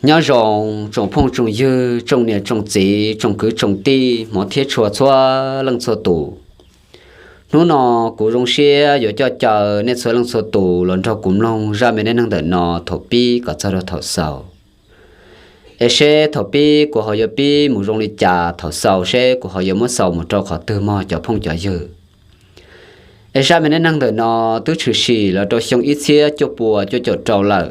Nyob zoo tsoom phooj tsoom ywg, tsoom niam tsoom txiv, tsoom kwv tsoom tij, hmov thiab tshua txhua leej txhua tus. Hnub no kuv zoo siab yuav coj caw nej txhua leej txhua tus los nrog kuv mloog zaj me neej neeg ntawm no thaum pib kom txog rau thaum xaus. Es seb thaum pib kuv ho yuav pib mus zoo li cas, thaum xaus seb kuv ho yuav muab xaus mus rau qhov twg mog cov phooj cov ywg. Es zaj me neej neeg ntawm no twb tshwm sim los rau xyoo ib txhiab cuaj pua cuaj caum rau lawm.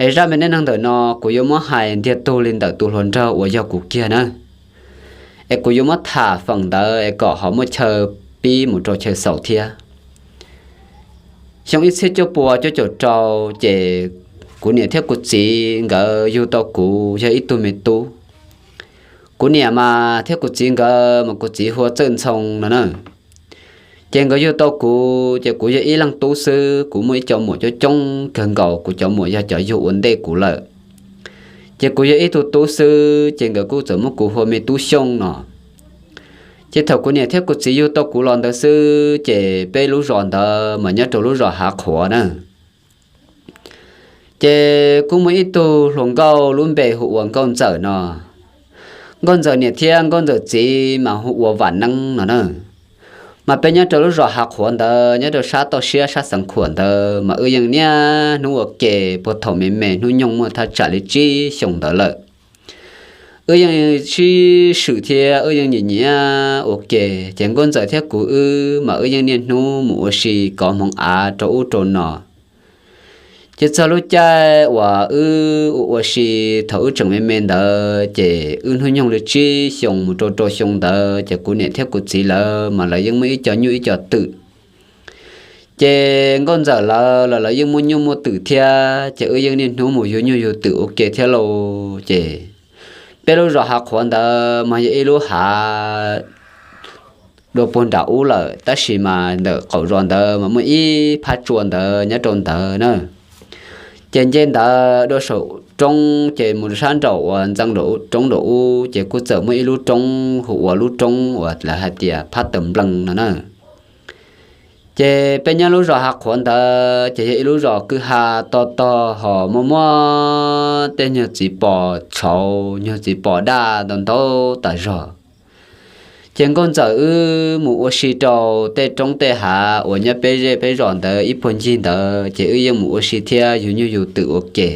Es zaj me neej neeg ntawm no kuv yuav muab hais ntiag tug li ntawm tus hluas nraug uas yog kuv kiag na. Es kuv yuav muab tham feem ntawd es kom ho muaj chaw pib mus rau chaw xaus thiab. Xyoo ib txhiab cuaj pua cuaj caum rau, ces kuv niam thiab kuv txiv nkawd yug tau kuv yog ib tug me tub. Kuv niam mas thiab kuv txiv nkawd mas kuv txiv hu ua Txawj Ntxhoo no na. Ces nkawd yug tau kuv ces kuv yog ib leeg tub xwb, kuv muaj ib co muam coob coob kawg nkaus, kuv cov muam yog cov yug ua ntej kuv lawm. Ces kuv yog ib tug tub xwb, ces nkawd kuj txawm muab kuv hu ua me tub Xyooj no. Ces thaum kuv niam thiab kuv txiv yug tau kuv los ntawd xwb, ces peb lub zos ntawd mas nyob rau lub zos Hav Qhuav na. Ces kuj muaj ib tug hluas nkauj lub npe hu ua Nkauj Ntxawm no. Nkauj Ntxawm niam thiab Nkauj Ntxawm txiv mas hu ua Vam Neeb no na. Mas peb nyob rau lub zos Hav Qhuav ntawd, nyob rau sab toj siab sab Xeev Khuam ntawd, mas wb yeej niaj hnub ua ke puag thaum me me hnub nyoog muaj thaj tsam li tsib xyoos ntawd lawm. Wb yeej sib swm thiab wb yeej nyiam nyiam ua ke, ces Nkauj Ntxawm thiab kuv wb mas wb yeej niaj hnub mus ua si kov hmoov av rau ub rau no. Ces txog lub caij uas wb ua ua si thaum wb tseem me me ntawd, ces wb hnub nyoog li tsib xyoo mus rau rau xyoo ntawd, ces kuv niam thiab kuv txiv lawv mas lawv yeej muaj ib co nyuj ib co twm. Ces Nkauj Ntxawm lawv los lawv yeej muaj nyuj muaj twm thiab, ces wb yeej niaj hnub mus yug nyuj yug twm ua ke thiab lauj. Ces peb lub zos Hav Qhuav ntawd mas yog ib lub hav dua puag nram ub lawm, tab sis mas ntawm qaum zos ntawd mas muaj ib phab tsua ntawd nyob rau ntawd na. Ces nce ntawd dua saum roob, ces mus sab nraum uas ntxeev roob nraum ub, ces kuj txawm muaj ib lub roob hu ua lub roob uas lawv hais tias Phab Taws Nplees no na. Ces peb nyob lub zos Hav Qhuav ntawd ces yog ib lub zos kwj ha to tog ho muaj muaj tej nyuag txiv pos tshauv nyuag txiv pos daj ntau ntau tas zog. Ces Nkauj Ntxawm wb mus ua si rau tej roob tej hav uas nyob peb zej peb zos ntawd ib puag ncig ntawd, ces wb yeej mus ua si thiab yug nyuj yug twm ua ke.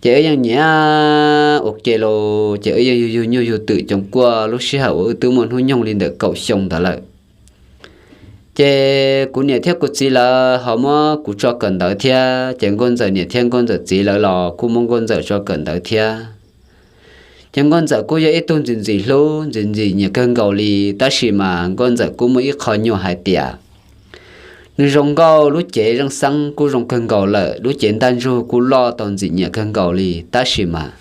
Ces wb yeej nyiam ua ke los ces wb yeej yug yug nyuj yug twm coom kuaj lub sij hawm uas wb twb muaj hnub nyoog li ntawm kaum xyoo ntawd lawm. Ces kuv niam thiab kuv txiv lawv ho muab kuv tso kawm ntawv thiab, ces Nkauj Ntxawm niam thiab Nkauj Ntxawm txiv lawv los kuj muab Nkauj Ntxawm tso kawm ntawv thiab. Ces Nkauj Ntxawm kuj yog ib tug ntxim ntxim hlub ntxim ntxim nyiam kawg nkaus li, tab sis mas Nkauj Ntxawm kuj muaj ib qho nyuag hais tias nws zoo nkauj, lub cev zeej xeeb kuj zoo kawg nkaus lawm, lub cev ntaj ntsug kuj loj tau ntxim nyiam kawg nkaus li, tab sis mas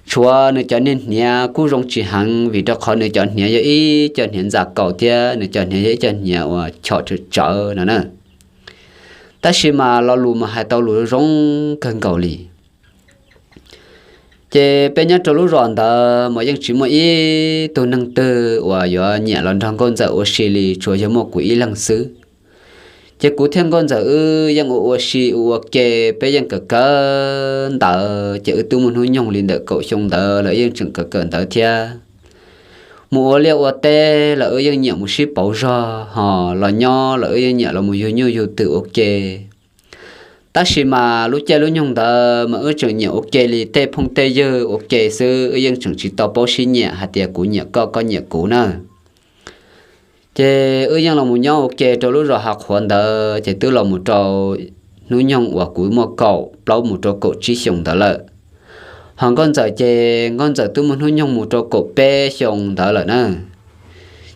tshuav nws cov niag hniav kuj zoo tsis heev, vim rau qhov nws cov hniav yog ib co hniav ntxa kaus thiab nws cov hniav yog ib co hniav uas chom tsawv tsawv no na. Tab sis mas lo lus mas hais tau lus zoo kawg nkaus li. Ces peb nyob rau lub zos ntawd mas yeej tsis muaj ib tug neeg twg uas yuav nyiam los nrog Nkauj Ntxawm ua si li, tsuas yog muaj kuv ib leeg xwb. Ces kuv thiab Nkauj Ntxawm wb yeej ua ua si ua ua ke, peb yeej kawm kawm ntawv, ces wb twb muaj hnub nyoog li ntawm kaum xyoo ntawd lawm yeej tseem kawm kawm ntawv thiab. Mus ua liaj ua teb los wb yeej nyiam mus sib pauv zog, ho los nyob los wb yeej nyiam los mus yug nyuj yug twm ua ke. Tab sis mas lub caij lub nyoog ntawd mas wb tseem nyiam ua ke li tej phooj tej ywg ua ke xwb, wb yeej tseem tsis tau paub sib nyiam hais tias kuv nyiam koj koj nyiam kuv na. Ces wb yeej los mus nyob ua ke rau lub zos Hav Qhuav ntawd ces twb los mus rau hnub nyoog uas kuv muaj kaum plaub mus rau kaum tsib xyoos ntawd lawm. Ho Nkauj Ntxawm ces Nkauj Ntxawm twb muaj hnub nyoog mus rau kaum peb xyoos ntawd lawm na.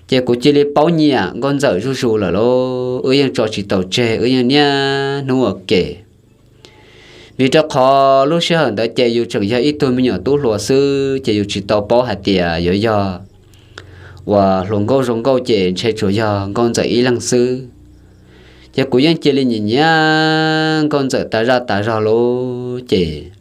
Ces kuv cia li paub nyiam Nkauj Ntxawm zuj zus lawm lauj, wb yeej tso tsis tau tseg, wb yeej niaj hnub ua ke. Vim rau qhov lub sij hawm ntawd ces yus tseem yog ib tug me nyuam tub hluas xwb, ces yus tsis tau paub hais tias yuav yog uas hluas nkauj zoo nkauj ces ntshe tsuas yog Nkauj Ntxawm ib leeg xwb. Ces kuv yeej cia li nyiam nyiam Nkauj Ntxawm tas zaj tas zog lauj. Ces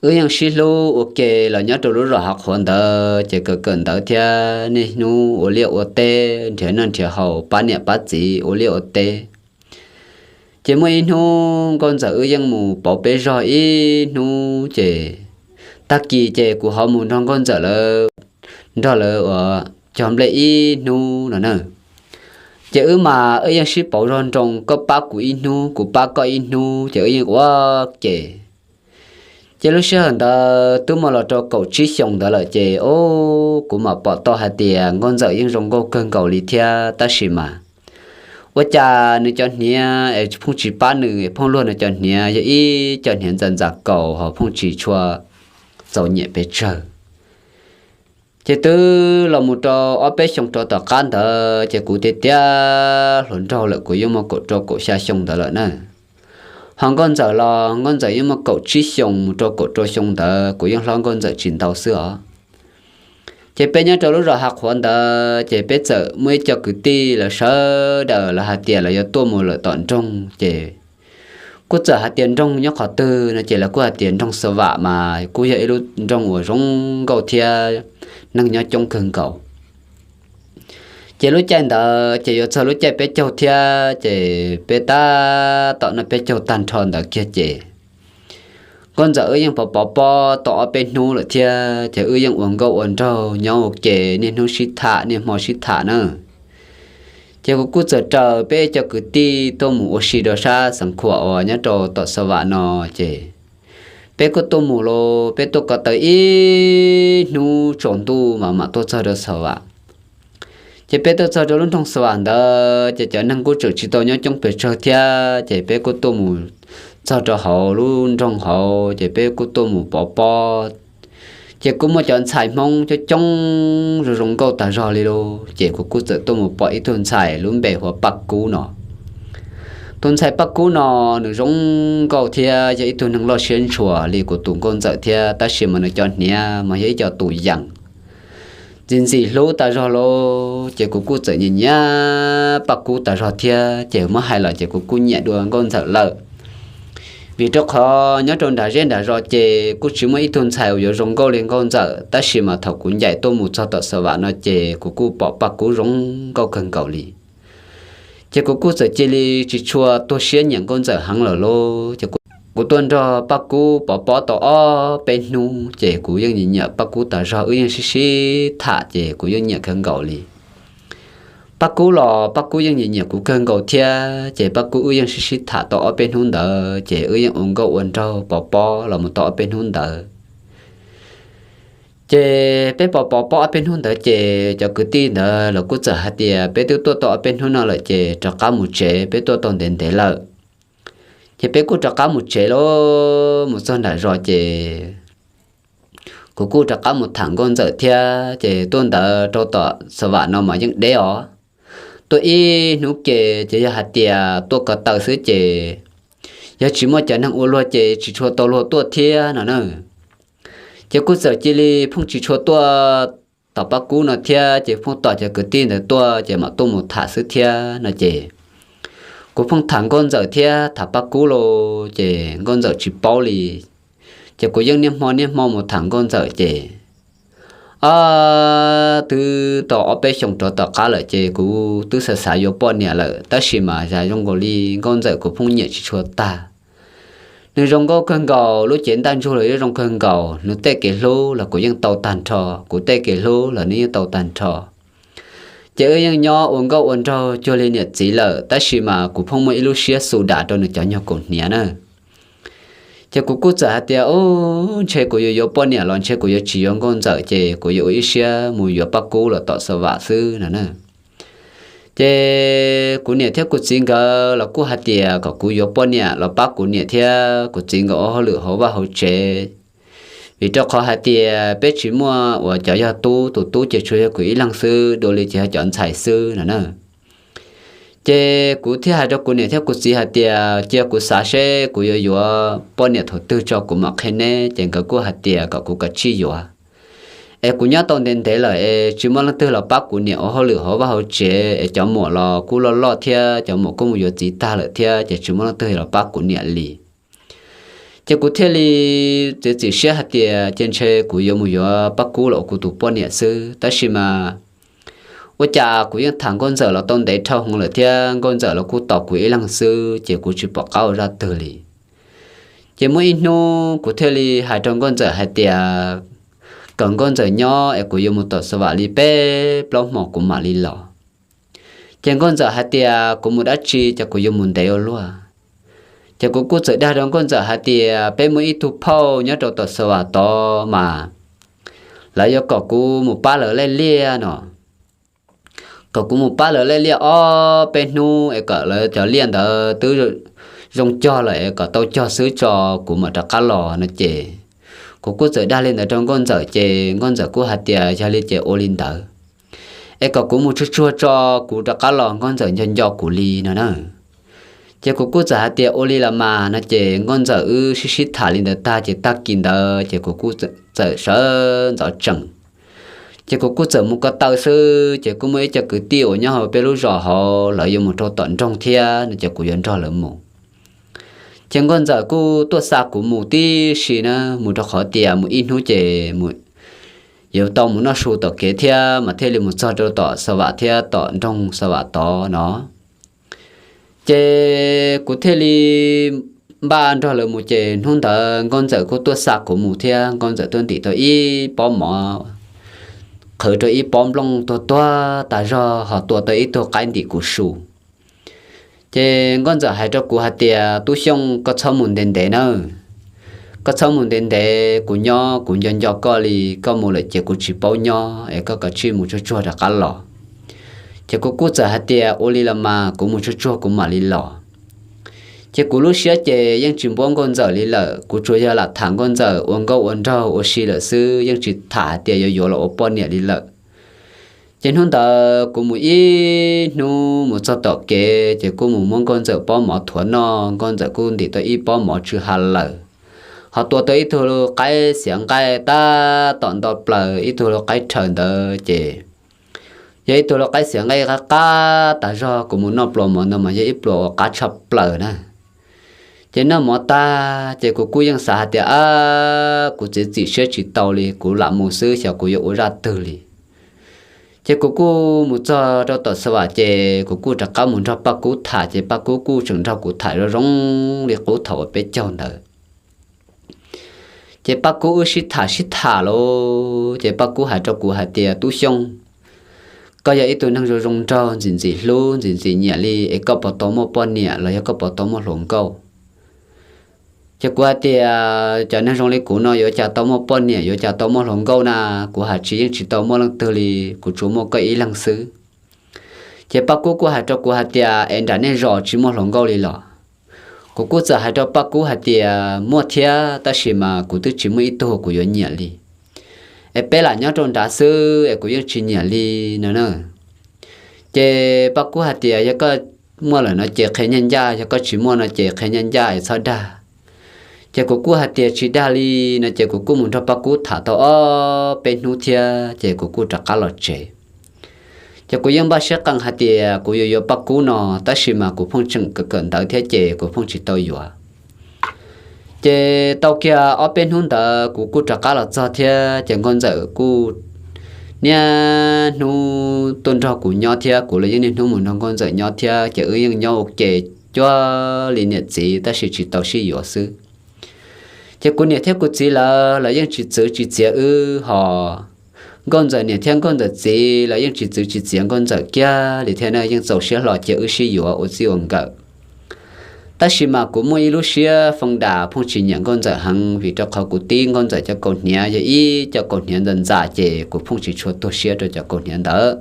wb yeej sib hlub ua ke los nyob rau lub zos Hav Qhuav ntawd, ces kawm kawm ntawv thiab niaj hnub ua liaj ua teb, nrhiav noj nrhiav haus, pab niam pab txiv ua liaj ua teb. Ces muaj ib hnub nkauj ntxawm wb yeej mus pauv peb zog ib hnub ces tag kis ces kuv ho mus nrog nkauj ntxawm lawv nrog lawv uas cog nplej ib hnub no na. Ces wb mas wb yeej sib pauv zog nroo, koj pab kuv ib hnub kuv pab koj ib hnub ces wb yeej ua ke. Ces lub sij hawm ntawd twb muaj los rau kaum tsib xyoos ntawd lawm ces o, kuv mam pom tau hais tias nkauj ntxawm yeej zoo nkauj kawg nkaus li thiab tab sis mas ua cas nws cov hniav es phooj tsis pab nws, phooj luag nws cov hniav yog ib co hniav ntxaws ntxaws kaus ho phooj tsis tshua txaus nyiam pes tsawg. Ces twb los mus rau ob peb xyoos rau tom qab ntawd ces kuv tiag tiag hluas nraug lawm, kuv yeej muaj kaum rau kaum xya xyoo ntawd lawm na. Ho nkauj ntxawm los nkauj ntxawm yeej muaj kaum tsib xyoos mus rau kaum rau xyoo ntawd, kuv yeej hlob nkauj ntxawm tsis ntau xwb os. Ces peb nyob rau lub zos Hav Qhuav ntawd ces peb txawm muaj ib co kwv tij lawv sawv daws lawv hais tias lawv yuav tuaj mus lawm tom nroog ces kuj txawm hais tias nroog nyob qhov twg no ces lawv kuj hais tias nroog Xa Vam mas kuj yog ib lub nroog uas zoo nkauj thiab neeg nyob coob kawg nkaus. Ces lub caij ntawd ces yuav txog lub caij peb caug thiab ces peb tab tom noj peb caug tag nrho ntawd kiag ces nkauj ntxawm wb yeej pov pov pob tau ob peb hnub lawm thiab ces wb yeej ua nkauj ua nraug nyob ua ke niaj hnub sib tham niaj hmo sib tham na. Ces kuv kuj txawm raws peb cov kwv tij tuaj mus ua si rau sab Xeev Khuam uas nyob rau tom Xa Vam no ces peb kuj tuaj mus los peb tuaj ko taw ib hnub tsaus ntuj mas mam tuaj txog rau Xa Vam. Ces peb tuaj txog rau lub nroog Xa Vam ntawd ces cov neeg kuj tseem tsis tau nyob coob pes tsawg thiab ces peb kuj tuaj mus txog rau hauv lub nroog hauv ces peb kuj tuaj mus pov pob. Ces kuj muaj cov ntxhais Hmoob coob coob zoo zoo nkauj tag zog li lauj, ces kuv kuj txawm tuaj mus pom ib tug ntxhais lub npe hu ua Paj Kub no. Tus ntxhais Paj Kub no nws zoo nkauj thiab yog ib tug neeg loj siab ntshua li kuv tus nkauj ntxawm thiab tab sis mas nws cov hniav mas yog ib co tus yees ntxim ntxim hlub tag zog lauj, ces kuv kuj txawm nyiam nyiam Paj Kub tag zog thiab ces muab hais los ces kuv kuj nyiam dua nkauj ntxawm lawm. Vim rau qhov nyob rau nram zej nram zos ces kuj tsis muaj ib tug ntxhais uas yuav zoo nkauj li nkauj ntxawm tab sis mas thaum kuv ncaim tuaj mus txog tom Xa Vam no ces kuv kuj pom Paj Kub zoo nkauj kawg nkaus li. Ces kuv kuj txawm cia li tsis tshua tuag siab nyiam nkauj ntxawm heev lawm lauj, ces kuv tuaj nrog Paj Kub pov pob tau ob peb hnub ces kuv yeej nyiam nyiam Paj Kub tas zog, wb yeej sib sib tham ces kuv yeej nyiam kawg nkaus li. Paj Kub los Paj Kub yeej nyiam nyiam kuv kawg nkaus thiab ces Paj Kub wb yeej sib sib tham tau ob peb hnub ntawd ces wb yeej ua nkauj ua nraug pov pob los mus tau ob peb hnub ntawd. Ces peb pov pov pob ob peb hnub ntawd ces cov kwv tij ntawd los kuj txawm hais tias peb twb tuaj tau ob peb hnub no lawm ces rov qab mus tsev, peb tuaj tau ntev ntev lawm. Ces peb kuj rov qab mus tsev lauj, mus txog nram zos ces kuv kuj rov qab mus tham nkauj ntxawm thiab ces tuaj ntawd rau tom Xa Vam no mas yeej deb os. Tuaj ib hnub ke ces yog hais tias tuaj ko taw xwb ces yog tsis muaj cov neeg ua luag ces tsis tshua tau luag tuaj thiab no na. Ces kuj txawm cia li phooj tsis tshua tuaj tom Paj Kub no thiab ces phooj tom cov kwv tij ntawd tuaj ces mam tuaj mus tham xwb thiab no ces kuv phooj tham nkauj ntxawm thiab tham Paj Kub los ces nkauj ntxawm tsis paub li. Ces kuv yeej niaj hmo niaj hmo mus tham nkauj ntxawm ces ob twb tau ob peb xyoos rov tom qab lawm ces kuv twb xav xav yuav poj niam lawm tab sis mas zam zoo nkaus li nkauj ntxawm kuv phooj nyiam tsis tshua tag. Nws zoo nkauj kawg nkaus, lub cev ntaj ntsug los yeej zoo kawg nkaus, nws tej kev hlub los kuv yeej tau tag nrho, kuv tej kev hlub los nws yeej tau tag nrho. Ces wb yeej nyob ua nkauj ua nraug cuag li niam txiv lawm tab sis mas kuv phooj muaj ib lub siab xu dam rau nws cov nyuag kaus hniav na. Ces kuv kuj txawm hais tias, u, ntshe kuv yuav yuav poj niam los ntshe kuv yuav tsis yuav nkauj ntxawm ces kuv yuav ua ib siab mus yuav Paj Kub los tom Xa Vam xwb no na. Ces kuv niam thiab kuv txiv nkawd los kuj hais tias kom kuv yuav poj niam los pab kuv niam thiab kuv txiv nkawd ua hauj lwm hauv vaj hauv tsev. Vim rau qhov hais tias peb tsis muaj uas cov yog tub, tus tub ces tsuas yog kuv ib leeg xwb, dua li ces yog cov ntxhais xwb no na. Ces kuv thiaj hais rau kuv niam thiab kuv txiv hais tias cia kuv xav seb kuv yuav yuav poj niam thaum twg tso kuv mam qhia neb, ces nkawd kuj hais tias kom kuv kav tsij yuav. Es kuv nyob tau ntev ntev lawm es tsis muaj leej twg los pab kuv niam ua hauj lwm hauv vaj hauv tsev es cov muam los kuj loj loj thiab cov muam kuj mus yuav txiv tag lawm thiab ces tsis muaj leej twg los pab kuv niam li. Ces kuv thiaj li txiav txim siab hais tias cia ntshe kuv yuav mus yuav Paj Kub los ua kuv tus poj niam xwb. Tab sis mas Ua cas kuv yeej tham Nkauj Ntxawm los tau ntev dhau heev lawm thiab Nkauj Ntxawm los kuj tos kuv ib leeg xwb ces kuv tsis pom qab ua zaj twg li. Ces muaj ib hnub kuv thiaj li hais rau Nkauj Ntxawm hais tias kom Nkauj Ntxawm nyob es kuv yuav mus tom Xav Vam li peb plaub hmos kuv mam li los. Ces Nkauj Ntxawm hais tias kuv mus dab tsi ces kuv yuav mus ntev ua luaj. Ces kuv kuj txawm dag rau Nkauj Ntxawm hais tias peb muaj ib tug phauj nyob rau tom Xav Vam tod mas lawv yuav kom kuv mus pab lawv laij liaj no, kom kuv mus pab lawv laij liaj ob peb hnub es kom lawv cov liaj ntawd twb zoo cog lawm es kom tau cog xwb tso kuv mam rov qab los no ces kuv kuj txawm dag li ntawd rau Nkauj Ntxawm ces Nkauj Ntxawm kuj hais tias yog li ces ua li ntawd es kom kuv mus tsuag tsuag tso kuv rov qab los Nkauj Ntxawm nco nco kuv li no na. Ces kuv kuj txawm hais tias ua li los mas no ces Nkauj Ntxawm wb sib sib tham li ntawd tag ces tag kis ntawd ces kuv kuj txawm sawv ntxov tsees. Ces kuv kuj txawm mus ko taw xwb ces kuj muaj ib co kwv tij uas nyob hauv peb lub zos hauv lawv yuav mus rau tom nroog thiab no ces kuv yuav nrog lawv mus. Ces Nkauj Ntxawm kuj tuaj xa kuv mus tib si na, mus rau qhov tias mus ib hnub ces yuav tau mus noj su tom kev thiab mas thiaj li mus txog rau tom Xav Vam thiab tom nroog Xav Vam tod no. Ces kuv thiaj li npaj nrog lawv mus ces hnub ntawd Nkauj Ntxawm kuj tuaj xa kuv mus thiab Nkauj Ntxawm tuaj ntim tau ib pob mov, qhwv rau ib pob nplooj tuag tuag tas zog ho tua tau ib tug qaib ntim kuv su. Ces Nkauj Ntxawm hais rau kuv hais tias tub Xyooj, koj txhob mus ntev ntev nawb, koj txhob mus ntev ntev, kuv nyob kuv nco nco koj li, koj mus lawm ces kuv tsis paub nyob es koj kav tsij mus tsuag tsuag rov qab los. Ces kuv kuj txawm hais tias ua li los mas kuv mus tsuag tsuag kuv mam li los. Ces kuv lub siab ces yeej tsis npuab Nkauj Ntxawm li lawm, kuv tsuas yog lam tham Nkauj Ntxawm ua nkauj ua nraug ua si lawm xwb, yeej tsis tham hais tias yuav yuav los ua poj niam li lawm. Ces hnub ntawd kuv mus ib hnub mus txog tom kev ces kuj mus muab Nkauj Ntxawm pob mov thuav noj, Nkauj Ntxawm kuj ntim tau ib pob mov tsw ha lawm, ho tua tau ib tug qaib xiav nqaij tab tom nto plaws, ib tug lau qaib rhaws ntawd ces yog ib tug lau qaib xiav nqaij qab qab tas zog, kuv mus noj pluas mov ntawd mas yog ib pluas uas qab tshaj plaws na. Ces noj mov tag ces kuv kuj yeej xav hais tias ab, kuv txiav txim siab tsis tau li, kuv lam mus xwb xyov kuv yuav ua zaj twg li. Ces kuv kuj mus txog rau tom Xav Vam ces kuv kuj rov qab mus nrog Paj Kub tham ces Paj Kub kuj tseem nrog kuv tham zoo zoo li qub thaum uas peb caug ntawd. Ces Paj Kub wb sib tham sib tham lawm ces Paj Kub hais rau kuv hais tias tub Xyooj, koj yog ib tug neeg zoo zoo nraug ntxim ntxim hlub ntxim ntxim nyiam li es koj puas tau muaj poj niam los yog koj puas tau muaj hluas nkauj? Ces kuv hais tias cov neeg zoo li kuv no yuav cas tau muaj poj niam yuav cas tau muaj hluas nkauj na, kuv hais tsis yeej tsis tau muaj leej twg li, kuv tsuas muaj koj ib leeg xwb. Ces Paj Kub kuj hais rau kuv hais tias es nram nej zos tsis muaj hluas nkauj li los? Kuv kuj txawm hais rau Paj Kub hais tias muaj thiab tab sis mas kuv twb tsis muaj ib tug kuv yuav nyiam li, es peb lam nyob rau nrad xwb es kuv yeej tsis nyiam li no na. Ces Paj Kub hais tias yog koj muaj lawm no ces qhia nyaj ncaj, yog koj tsis muaj no ces qhia nyaj ncaj es txhob dag. Ces kuv kuj hais tias tsis dag li no ces kuv kuj mus nrog Paj Kub tham tau ob peb hnub thiab ces kuv kuj rov qab los tsev. Ces kuv yeej npaj siab qees hais tias kuv yuav yuav Paj Kub no tab sis mas kuv pheej tseem kawm kawm ntawv thiab ces kuv pheej tsis tau yuav. Ces tau kiag ob peb hnub ntawd kuv kuj rov qab los txog thiab ces Nkauj Ntxawm kuj niaj hnub tuaj nrog kuv nyob thiab kuv los yeej niaj hnub mus nrog Nkauj Ntxawm nyob thiab ces wb yeej nyob ua ke cuag li niam txiv tab sis tsis tau sib yuav xwb. Ces kuv niam thiab kuv txiv lawv los yeej tsis txwv tsis txiav wb hos Nkauj Ntxawm niam thiab Nkauj Ntxawm txiv los yeej tsis txwv tsis txiav Nkauj Ntxawm kiag li thiab na, yeej txaus siab hlo cia wb sib yuav ua txij ua nkawm. Tab sis mas kuv muaj ib lub siab foo dam pheej tsis nyiam Nkauj Ntxawm heev vim rau qhov kuv tib Nkauj Ntxawm cov kaus hniav yog ib co kaus hniav ntxaws ntxas ces kuv pheej tsis tshua tuag siab rau cov kaus hniav ntawd.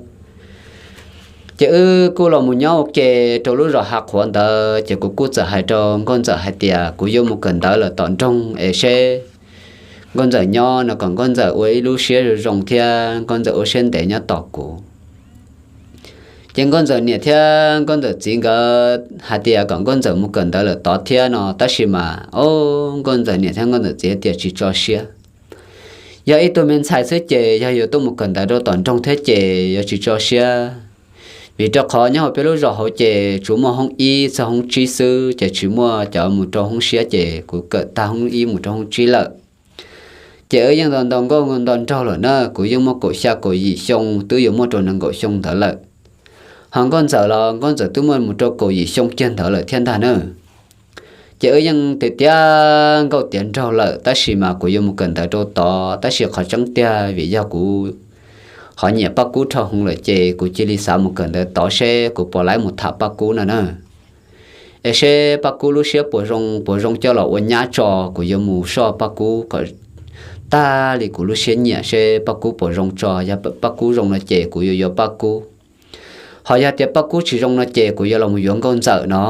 Ces wb kuj los mus nyob ua ke rau lub zos Hav Qhuav ntawd ces kuv kuj txawm hais rau Nkauj Ntxawm hais tias kuv yuav mus kawm ntawv lawm tom nroog es seb Nkauj Ntxawm nyob no kom Nkauj Ntxawm ua ib lub siab zoo zoo thiab Nkauj Ntxawm ua siab ntev nyob tos kuv. Ces Nkauj Ntxawm niam thiab Nkauj Ntxawm txiv nkawd hais tias kom Nkauj Ntxawm mus kawm ntawv lawm tod thiab no tab sis mas o, Nkauj Ntxawm niam thiab Nkauj Ntxawm txiv tias tsis tso siab. Yog ib tug me ntxhais xwb ces yog yuav tuaj mus kawm ntawv rau tom nroog thiab ces yuav tsis tso siab, vim rau qhov nyob hauv peb lub zos hauv ces tsuas muaj hoob ib txog hoob tsib xwb ces tsis muaj cov mus rau hoob siab ces kuv kawm tag hoob ib mus rau hoob tsib lawm. Ces wb yeej nto nto nkauj nto nraug lawm na, kuv yeej muaj kaum xya kaum yim xyoo twb yuav muaj rau nees nkaum xyoo ntawd lawm. Ho nkauj ntxawm los nkauj ntxawm twb muaj mus rau kaum yim xyoo kiag ntawd lawm thiab ntag na. Ces wb yeej tiav tiav nkauj tiav nraug lawm, tab sis mas kuv yuav mus kawm ntawv rau tod, tab sis qhov tseeb tiag vim yog kuv ho nyiam Paj Kub dhau heev lawm ces kuv cia li xav mus kawm ntawv tod seb kuv puas laib mus tham Paj Kub no na. Es seb Paj Kub lub siab puas zoo, puas zoo coj los ua nyab tso, kuv yuav mus soj Paj Kub kom tag li kuv lub siab nyiam seb Paj Kub puas zoo tso. Yog Paj Kub zoo no ces kuv yuav yuav Paj Kub. Ho yog tias Paj Kub tsis zoo no ces kuv yuav los mus yuav nkauj ntxawm no.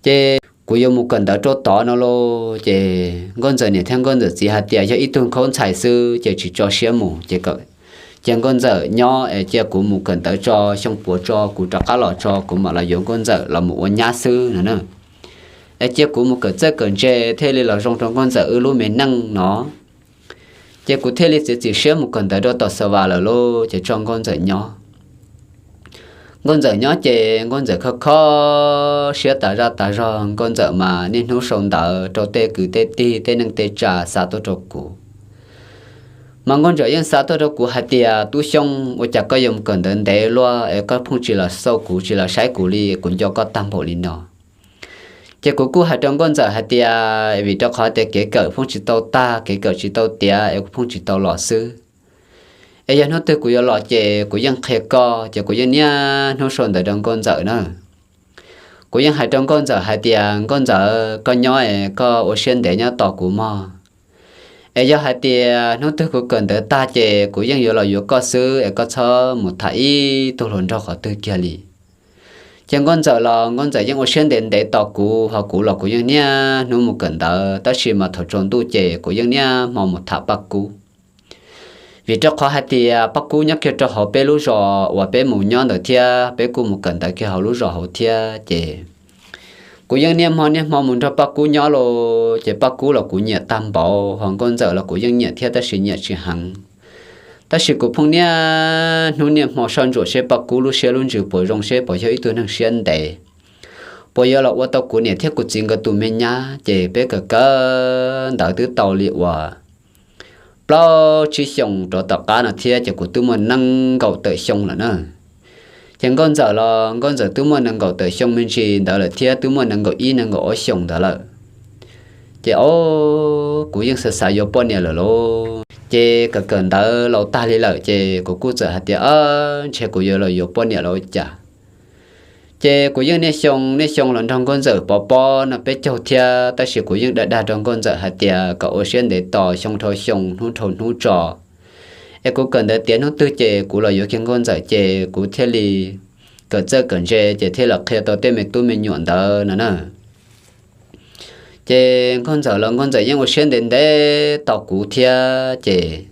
Ces kuv yuav mus kawm ntawv rau tod no lauj. Ces nkauj ntxawm niam thiab nkauj ntxawm txiv hais tias yog ib tug nkhaub ntxhais xwb ces tsis tso siab mus ces, ces nkauj ntxawm nyob es cia kuv mus kawm ntawv tso, xyoo puav tso kuv rov qab los tso kuv mam los yuav nkauj ntxawm los mus ua nyab xwb no na. Es cia kuv mus kawm txawj kawm ntse thiaj li los zoo rau nkauj ntxawm wb lub me neej no. Ces kuv thiaj li txiav txim siab mus kawm ntawv rau tom Xav Vas lawm lauj, ces tso nkauj ntxawm nyob. Nkauj ntxawm nyob ces nkauj ntxawm kho kho siab tas zaj tas zog, nkauj ntxawm mas niaj hnub sau ntawv rau tej kwv tej tij tej neej tej tsa xa tuaj rau kuv. Mas nkauj ntxawm yeej xa tuaj rau kuv hais tias, Tub Xyooj, ua cas koj yuav mus kawm ntawv ntev luaj es koj pheej tsis los xauj kuv, tsis los saib kuv li, kuv nco koj tag npaum li no? Ces kuv kuj hais rau nkauj ntxawm hais tias, Vim rau qhov tias kev kawm pheej tsis tau tag, kev kawm tsis tau tiav es kuv pheej tsis tau los xwb. Es yog hnub twg kuv yuav los ces kuv yeej qhia koj. Ces kuv yeej niaj hnub sau ntawv rau nkauj ntxawm na. Kuv yeej hais rau nkauj ntxawm hais tias, Nkauj ntxawm, koj nyob es koj ua siab ntev nyob tos kuv mog. Es yog hais tias hnub twg kuv kawm ntawv tag ces kuv yeej yuav los yuav koj xwb, es koj txhob mus tham ib tug hluas nraug qhov twg kiag li. Ces nkauj ntxawm los nkauj ntxawm yeej ua siab ntev ntev tos kuv, ho kuv los kuv yeej niaj hnub mus kawm ntawv, tab sis mas thaum tsaus ntuj ces kuv yeej niaj hmo mus tham Paj Kub. Vim rau qhov hais tias Paj Kub nyob kiag rau hauv peb lub zos uas peb mus nyob ntawd thiab, peb kuj mus kawm ntawv kiag hauv lub zos hauv thiab ces kuv yeej niaj hmo niaj hmo mus nrog Paj Kub nyob los, ces Paj Kub los kuv nyiam tag npaum, ho nkauj ntxawm los kuv yeej nyiam thiab tab sis nyiam tsis heev. Tab sis kuv pheej niaj hnub niaj hmo soj ntsuam seb Paj Kub lub siab lub ntsws puas zoo, seb puas yog ib tug neeg siab ntev, puas yuav los ua tau kuv niam thiab kuv txiv nkawd tus me nyab. Ces peb kawm kawm ntawv twb tau li uas plaub tsib xyoos rov tom qab no thiab ces kuv twb muaj nees nkaum tawm xyoo lawm na. Ces nkauj ntxawm los nkauj ntxawm twb muaj nees nkaum tawm xyoo me ntsis ntawd lawm thiab, twb muaj nees nkaum ib nees nkaum ob xyoos ntawd lawm. Ces o, kuv yeej xav xav yuav poj niam lawm lauj. Ces kawm kawm ntawv laus tag li lawm ces kuv kuj txawm hais tias, Ntshe kuv yuav los yuav poj niam los ua cas? Ces kuv yeej niaj xyoo niaj xyoo los nrog nkauj ntxawm pov pob no peb caug thiab, tab sis kuv yeej dag dag rau nkauj ntxawm hais tias kom ua siab ntev tos, xyoo dhau xyoo hnub dhau hnub tso, es kuv kawm ntawv tiav hnub twg ces kuv los yuav kiag nkauj ntxawm, ces kuv thiaj li kawm txawj kawm ntse ces thiaj los qhia tau tej me tub me nyuam ntawd no na. Ces nkauj ntxawm los nkauj ntxawm yeej ua siab ntev ntev tos kuv thiab ces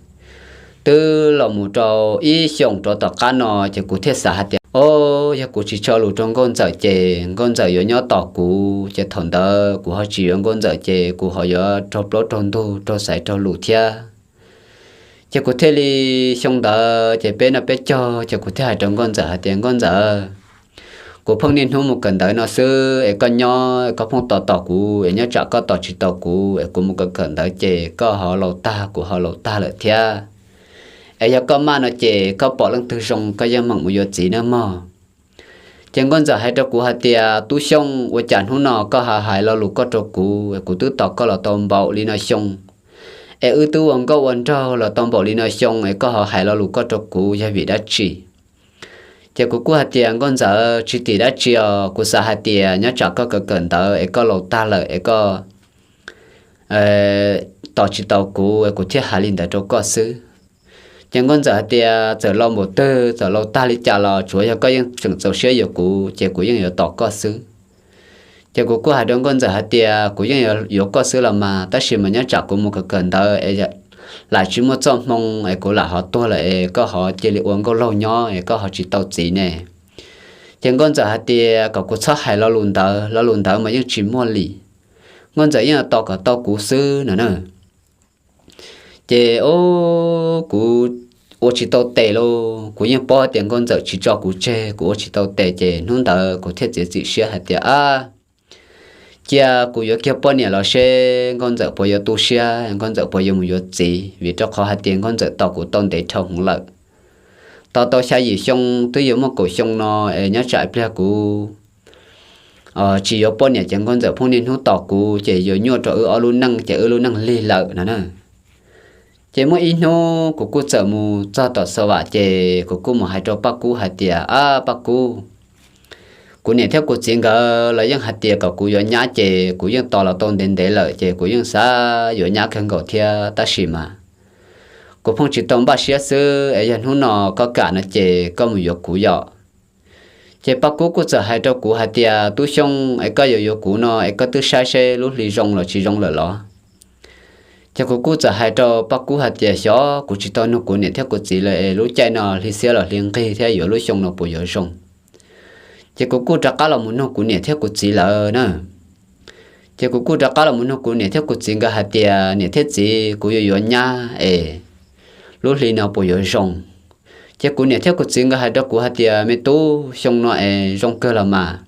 twb los mus rau ib xyoos rov tom qab no ces kuv thiaj xav hais tias, O, yog kuv tsis tso lus rau nkauj ntxawm ces nkauj ntxawm yuav nyob tos kuv, ces thaum ntawd kuv ho tsis yuav nkauj ntxawm ces kuv ho yuav raug plaub raug ntug raug xaiv raug lus thiab. Ces kuv thiaj li, xyoo ntawd ces peb noj peb caug ces kuv thiaj hais rau nkauj ntxawm hais tias, Nkauj ntxawm, kuv pheej niaj hnub mus kawm ntawv no xwb es koj nyob koj pheej tos tos kuv, es nyob tsam koj tos tsis tau kuv es kuv mus kawm kawm ntawv ces koj ho laus tag kuv ho laus tag lawm thiab. Es yog koj maj no ces koj pom leej twg zoo koj yeej meem mus yuav txiv nawb mog. Ces nkauj ntxawm hais rau kuv hais tias, Tub Xyooj, ua cas hnub no koj ho hais lo lus koj rau kuv? Kuv twb tos koj los tau npaum li no xyoo, es wb twb ua nkauj ua nraug los tau npaum li no xyoo es koj ho hais lo lus koj rau kuv yog vim dab tsi? Ces kuv kuj hais tias, Nkauj ntxawm, tsis tim dab tsi os, kuv xav hais tias nyob tsam koj kawm kawm ntawv es koj laus tag lawm es koj tos tsis tau kuv es kuv thiaj hais li ntawd rau koj xwb. Ces nkauj ntxawm hais tias, Txawm laus npaum twg, txawm laus tag li cas los tsuav yog koj yeej tseem txaus siab yuav kuv ces kuv yeej yuav tos koj xwb. Ces kuv kuj hais rau nkauj ntxawm hais tias, Kuv yeej yuav koj xwb los mas, tab sis mas nyob tsam kuv mus kawm kawm ntawv es lam tsis muaj txoj hmoo es kuv lam ho tuag lawm es koj ho cia li ua nkauj laug nyob es koj ho tsis tau txiv ne. Ces nkauj ntxawm hais tias kom kuv txhob hais lo lus ntawd, lo lus ntawd mas yeej tsis muaj li. Nkauj ntxawm yeej tos kom tau kuv xwb no na. Ces o, kuv ua tsis tau tes lauj, kuv yeej paub tias nkauj ntxawm tsis tso kuv tseg, kuv ua tsis tau tes ces hnub ntawd kuv thiaj txiav txim siab hais tias, Ab, cia kuv yuav kiag poj niam los seb nkauj ntxawm puas yuav tu siab, nkauj ntxawm puas yuav mus yuav txiv, vim rau qhov hais tias nkauj ntxawm tos kuv tau ntev dhau hwv lawm. Tos tau xya yim xyoo twb yuav muaj kaum xyoo no es nyob tsam ib pliag kuv tsis yuav poj niam ces nkauj ntxawm pheej niaj hnub tos kuv ces yuav nyuaj rau wb ob lub neej ces wb lub neej lig lawm no na. Ces muaj ib hnub kuv kuj txawm mus txog tom Xav Vam ces kuv kuj mus hais rau Paj Kub hais tias, Ab Paj Kub, kuv niam thiab kuv txiv nkawd los yeej hais tias kom kuv yuav nyab ces kuv yeej tos los tau ntev ntev lawm ces kuv yeej xav yuav nyab kawg nkaus thiab tab sis mas kuv pheej tsis tau npaj siab xwb es yog hnub no koj kam no ces koj mus yuav kuv yom. Ces Paj Kub kuj txawm hais rau kuv hais tias, Tub Xyooj, es koj yuav yuav kuv no es koj twb saib seb lub hli zoo los tsis zoo lawm los? Ces kuv kuj txawm hais rau Paj Kub hais tias, Xyov, kuv tsis tau nug kuv niam thiab kuv txiv lawm es lub caij no hli xiab los hli nqig thiab yuav lub xyoo no puas yuav zoo. Ces kuv kuj rov qab los mus nug kuv niam thiab kuv txiv lawm na. Ces kuv kuj rov qab los mus nug kuv niam thiab kuv txiv nkawd hais tias, Niam thiab txiv, kuv yuav yuav nyab es lub hli no puas yuav zoo? Ces kuv niam thiab kuv txiv nkawd hais rau kuv hais tias, Me tub, xyoo no es zoo kawg los mas.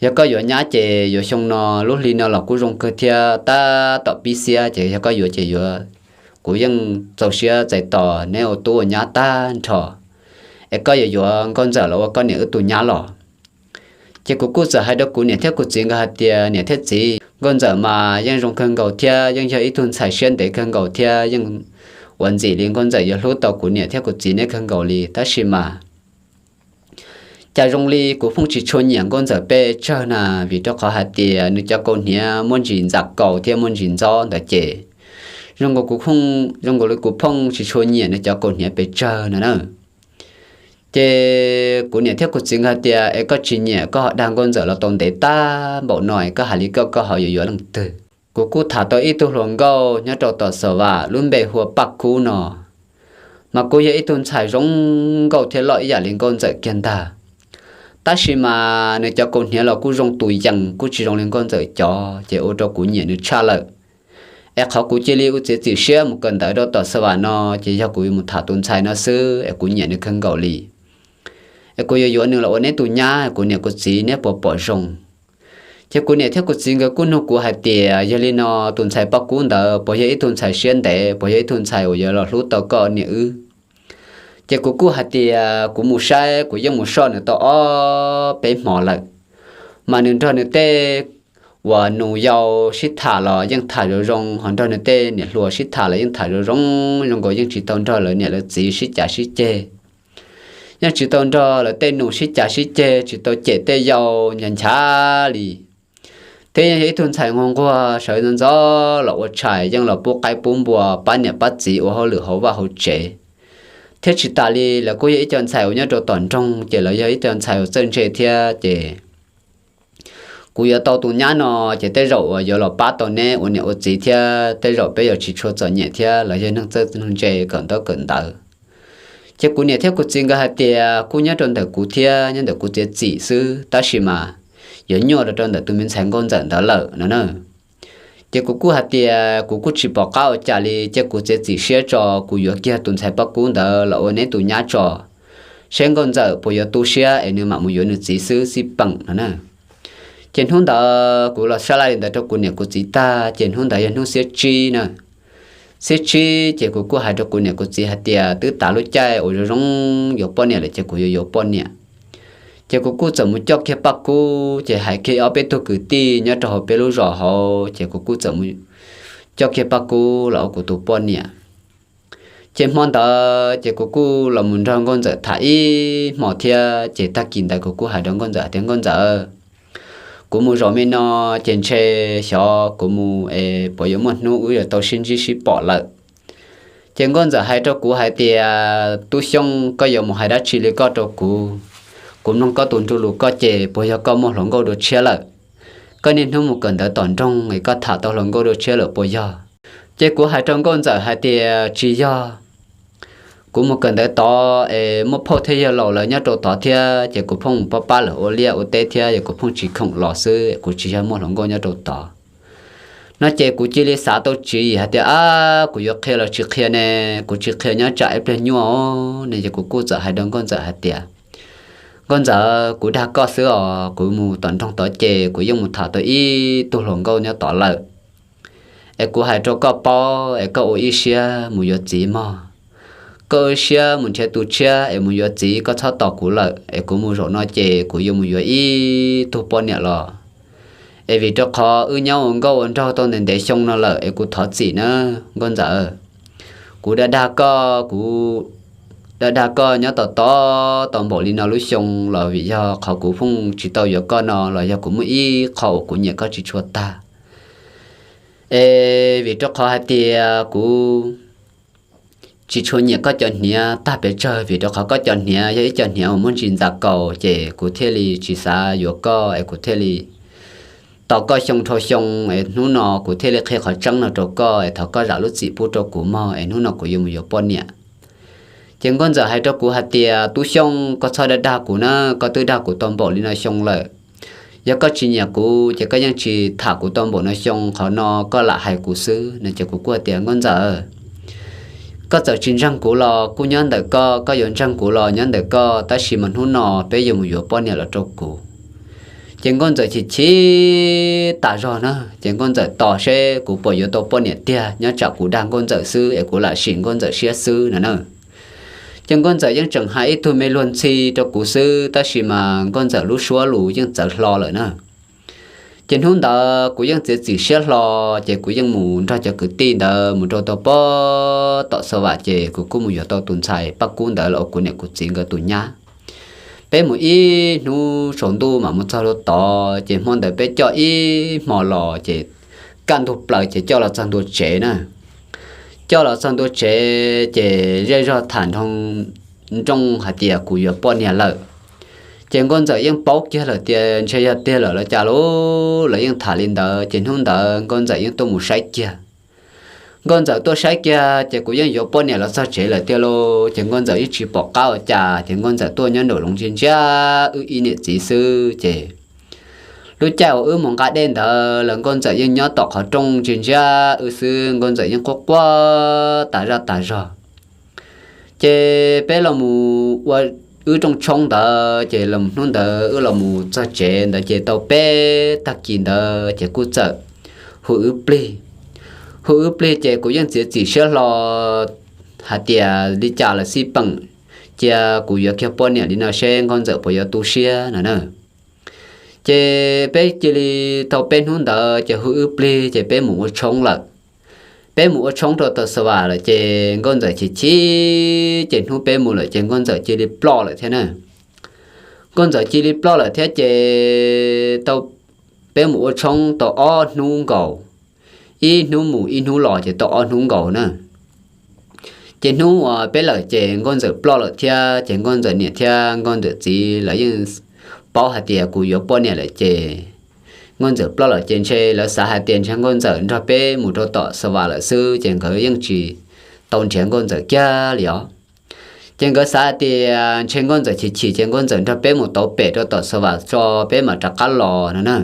Yog koj yuav nyab ces yuav xyoo no, lub hli no los kuj zoo kawg thiab, tab tom pib xiab ces yog koj yuav ces yuav, kuv yeej txaus siab txais tos neb ua tub ua nyab tag nrho. Es koj yuav yuav nkauj ntxawm los ua koj niam wb tus nyab los? Ces kuv kuj txawm hais rau kuv niam thiab kuv txiv nkawd hais tias, Niam thiab txiv, nkauj ntxawm mas yeej zoo kawg nkaus thiab yeej yog ib tug ntxhais siab ntev kawg nkaus thiab yeej ua ntxim li nkauj ntxawm yuav hlub tau kuv niam thiab kuv txiv neb kawg nkaus li tab sis mas cas zoo li kuv pheej tsis tshua nyiam nkauj ntxawm pes tsawg na, vim rau qhov hais tias nws cov kaus hniav muaj ntsis ntxam kaus thiab muaj ntsis ntxob ntawd ces zoo nkaus kuv, zoo nkaus li kuv pheej tsis tshua nyiam nws cov kaus hniav pes tsawg no na. Ces kuv niam thiab kuv txiv nkawd tias, Es koj tsis nyiam koj ho dag nkauj ntxawm los tau ntev tag npaum no es koj hais li koj, koj ho yuav yuav leej twg? Kuv kuj tham tau ib tug hluas nkauj nyob rau tom Xav Vam lub npe hu ua Paj Kub no, mas kuj yog ib tug ntxhais zoo nkauj thiab loj ib yam li nkauj ntxawm kiag ntag. Tab sis mas nws cov kaus hniav los kuj zoo tus yees, kuj tsis zoo li nkauj ntxawm cov, ces ua rau kuv nyiam nws tshaj lawm. Es qhov kuv cia li ua txiav txim siab mus kawm ntawv rau tom Xav Vam no ces yog kuv yuav mus tham tus ntxhais no xwb es kuv nyiam nws kawg nkaus li. Es kuv yuav yuav nws los ua neb tus nyab, kuv niam kuv txiv neb puas pom zoo? Ces kuv niam thiab kuv txiv nkawd kuj nug kuv hais tias, Yog li no tus ntxhais Paj Kub ntawd puas yog ib tug ntxhais siab ntev, puas yog ib tug ntxhais uas yuav los hlub tau koj niam wb? Ces kuv kuj hais tias kuv mus saib, kuv yeej mus soj nws tau ob peb hmo lawm, mas nws nrog nws tej uas nus yau sib tham los yeej tham zoo zoo, ho nrog nws tej niam hluas sib tham los yeej tham zoo zoo, zoo nkaus yeej tsis tau nrog lawv niam lawv txiv sib cav sib ceg, yeej tsis tau nrog lawv tej nus sib cav sib ceg, tsis tau cem tej yau ncha ncha li. Thiab yeej yog ib tug ntxhais nquag nquag, sawv ntxov ntxov los ua tshais, yeej los pub qaib pub npua, pab niam pab txiv ua hauj lwm hauv vaj hauv tsev. Thiab tsis tas li, lawv kuj yog ib co ntxhais uas nyob rau tom nroog, ces lawv yog ib co ntxhais uas txawj ntse thiab ces kuv yuav tau tus nyab no, ces tej zaum uas yuav los pab tau neb ua niam ua txiv thiab tej zaum peb yuav tsis tshua txom nyem thiab los yog neeg txawj neeg ntse kawm ntaub kawm ntawv. Ces kuv niam thiab kuv txiv nkawd hais tias kuj nyob rau ntawm kuv thiab nyob ntawm kuv txiav txim xwb, tab sis mas yuav nyuaj rau rau ntawm tus me ntxhais nkauj ntxawm ntawd lawm no na. Ces kuv kuj hais tias kuv kuj tsis pom qab ua cas li, ces kuv txiav txim siab tso, kuv yuav kiag tus ntxhais Paj Kub ntawd los ua neb tus nyab tso, seb nkauj ntxawm puas yuav tu siab es nws mam mus yuav nws txiv xwb xij peem no na. Ces hnub ntawd kuv los sab laj li ntawd rau kuv niam kuv txiv tag, ces hnub ntawd yog hnub xiab tsib na. Xiab tsib ces kuv kuj hais rau kuv niam kuv txiv hais tias twb tas lub caij uas zoo zoo yuav poj niam lawm ces kuv yuav yuav poj niam. Ces kuv kuj txawm mus coj kiag Paj Kub, ces hais kiag ob peb tug kwv tij nyob rau hauv peb lub zos hauv, ces kuv kuj txawm mus coj kiag Paj Kub los ua kuv tus poj niam. Ces hmo ntawd ces kuv kuj los mus nrog nkauj ntxawm tham ib hmo thiab, ces tag kis ntawd kuv kuj hais rau nkauj ntxawm hais tias, Nkauj ntxawm, kuv mus zaum me no, ces ntshe xyov kuv mus es puas yuav muaj hnub wb yuav tau sib ntsib sib pom lawm. Ces nkauj ntxawm hais rau kuv hais tias, Tub Xyooj, koj yuav mus hais dab tsi li koj rau kuv? Kuv mloog koj tus ntu lus koj ces puas yog koj muaj hluas nkauj dua tshiab lawm? Koj niaj hnub mus kawm ntawv tom nroog es koj tham tau hluas nkauj dua tshiab lawm puas yog? Ces kuv hais rau nkauj ntxawm hais tias, Tsis yog. Kuv mus kawm ntawv tod es muaj phauj thiab yawg laus lawv nyob rau tod thiab, ces kuv pheej mus pab pab lawv ua liaj ua teb thiab, yog kuv pheej tsis khoom los xwb, kuv tsis yog muaj hluas nkauj nyob rau tod. No ces kuv cia li xav tau tswv yim hais tias, Ab, kuv yuav qhia los tsis qhia ne? Kuv tsis qhia nyob tsam ib pliag nyuaj os ne. Ces kuv kuj txawm hais rau nkauj ntxawm hais tias, Nkauj Ntxawm, kuv dag koj xwb os, kuv mus tom nroog tod ces kuv yeej mus tham tau ib tug hluas nkauj nyob tod lawm. Es kuv hais rau koj paub es koj ua ib siab mus yuav txiv mog. Koj ua ib siab mus nrhiav tus tshiab es mus yuav txiv, koj txhob tos kuv lawm, es kuv mus zaum no ces kuv yuav mus yuav ib tug poj niam los. Es vim rau qhov wb nyob ua nkauj ua nraug tau ntev ntev xyoo no lawm es kuv thov txim na, Nkauj Ntxawm. Kuv dag dag koj, kuv dag dag koj nyob tos tos tau npaum li no lub xyoo los vim yog qhov kuv pheej tsis tau yuav koj no los yog kuv muaj ib qho uas kuv nyiam koj tsis tshua tag. Es vim rau qhov hais tias kuv tsis tshua nyiam koj cov hniav tag pes tsawg, vim rau qhov koj cov hniav yog ib co hniav uas muaj ntsis ntxa kaus, ces kuv thiaj li tsis xav yuav koj, es kuv thiaj li tos koj xyoo dhau xyoo, es hnub no kuv thiaj li qhia qhov tseeb no rau koj, es thov koj zam lub txim pub rau kuv mog, es hnub no kuv yuav mus yuav poj niam. Ces Nkauj Ntxawm hais rau kuv hais tias, Tub Xyooj, koj txhob dag dag kuv na, koj twb dag kuv tau npaum li no xyoo lawm. Yog koj tsis nyiam kuv ces koj yeej tsis tham kuv tau npaum no xyoo, qhov no koj lam hais kuv xwb no. Ces kuv kuj tias, Nkauj Ntxawm, koj txawm tsis ntseeg kuv los kuj nyob ntawm koj, koj yuav ntseeg kuv los nyob ntawm koj, tab sis mas hnub no peb yuav mus yuav poj niam los rau kuv. Ces Nkauj Ntxawm chim chim tas zog na, ces Nkauj Ntxawm tos seb kuv puas yuav tau poj niam tiag, nyob tsam kuv dag Nkauj Ntxawm xwb es kuv lam sim Nkauj Ntxawm siab xwb no na. Ces Nkauj Ntxawm yeej tseem hais ib tug me luag ntxhi rau kuv xwb, tab sis mas Nkauj Ntxawm lub suab lus yeej txawv hlo lawm na. Ces hnub ntawd kuv yeej txiav txim siab hlo, ces kuv yeej mus nrog cov kwv tij ntawd mus rau tau pem tom Xav Vam, ces kuv kuj mus yuav tau tus ntxhais Paj Kub ntawd los ua kuv niam kuv txiv nkawd tus nyab. Peb mus ib hnub tsaus ntuj mam mus txog rau tod, ces hmo ntawd peb coj ib hmo los, ces kaj ntug plaws ces coj los txog ntua tsev na. Coj los txog ntua tsev ces zej zog tham nroo nrooj hais tias kuv yuav poj niam lawm. Ces Nkauj Ntxawm yeej paub kiag lawm tias ntshe yog tiag lawm los cas lauj, lawv yeej tham li ntawd, ces hnub ntawd Nkauj Ntxawm yeej tuaj mus saib kiag. Nkauj Ntxawm tuaj saib kiag ces kuv yeej yuav poj niam los txog tsev lawm tiag lauj, ces Nkauj Ntxawm yeej tsis pom qab ua cas, ces Nkauj Ntxawm tuaj nyob nraum zoov ntsia ntsia wb ib niam txiv xwb. Ces lub caij uas wb mus nqa dej ntawd los Nkauj Ntxawm yeej nyob tom qhov rooj ntsia ntsia wb xwb, Nkauj Ntxawm yeej quaj quaj tas zaj tas zog. Ces peb los mus ua wb rooj tshoob ntawd, ces los hnub ntawd wb los mus txog tsev ntawd ces tau peb tag kis ntawd ces kuj txawm hu wb plig. Hu wb plig ces kuv yeej txiav txim siab hlo hais tias li cas los xij peem cia kuv yuav kiag poj niam li no seb Nkauj Ntxawm puas yuav tu siab no na. Ces peb cia li tau peb hnub ntawd ces hu wb plig ces peb mus ua tshoob lawm. Peb mus ua tshoob rau tom Xav Vam lawm ces Nkauj Ntxawm chim chim, ces hnub peb mus lawm ces Nkauj Ntxawm cia li ploj lawm thiab na. Nkauj Ntxawm cia li ploj lawm thiab ces tau, peb mus ua tshoob tau ob hnub nkaus, ib hnub mus ib hnub los ces tau ob hnub nkaus na. Ces hnub uas peb lawm ces Nkauj Ntxawm ploj lawm thiab, ces Nkauj Ntxawm niam thiab Nkauj Ntxawm txiv lawv yeej paub hais tias kuv yuav poj niam lawm ces Nkauj Ntxawm ploj lawm ces ntshe lawv xav hais tias ntshe Nkauj Ntxawm nrog peb mus rau tom Xav Vam lawm xwb, ces nkawd yeej tsis tau nrhiav Nkauj Ntxawm kiag li os. Ces nkawd xav hais tias ntshe Nkauj Ntxawm chim chim ces Nkauj Ntxawm nrog peb mus tau pem rau tom Xav Vam tso peb mam rov qab los no na.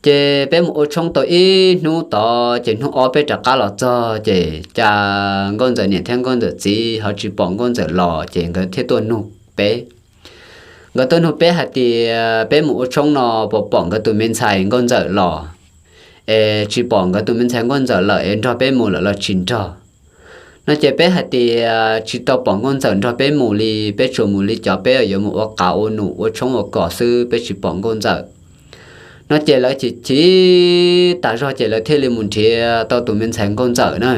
Ces peb mus ua tshoob tau ib hnub tod ces hnub ob peb rov qab los txog ces cas Nkauj Ntxawm niam thiab Nkauj Ntxawm txiv ho tsis pom Nkauj Ntxawm los ces nkawd thiaj tuaj nug peb. Nkawd tuaj nug peb hais tias peb mus ua tshoob no puas pom nkawd tus me ntxhais Nkauj Ntxawm los, es tsis pom nkawd tus me ntxhais Nkauj Ntxawm lawm es nrog peb mus lawm los tsis nrog no. Ces peb hais tias tsis tau pom Nkauj Ntxawm nrog peb mus li, peb tsuas mus li cov peb yuav mus ua qav ua num ua tshoob ua kos xwb, peb tsis pom Nkauj Ntxawm no. Ces lawv chim chim tas zog ces lawv thiaj li mus nrhiav tau tus me ntxhais Nkauj Ntxawm na.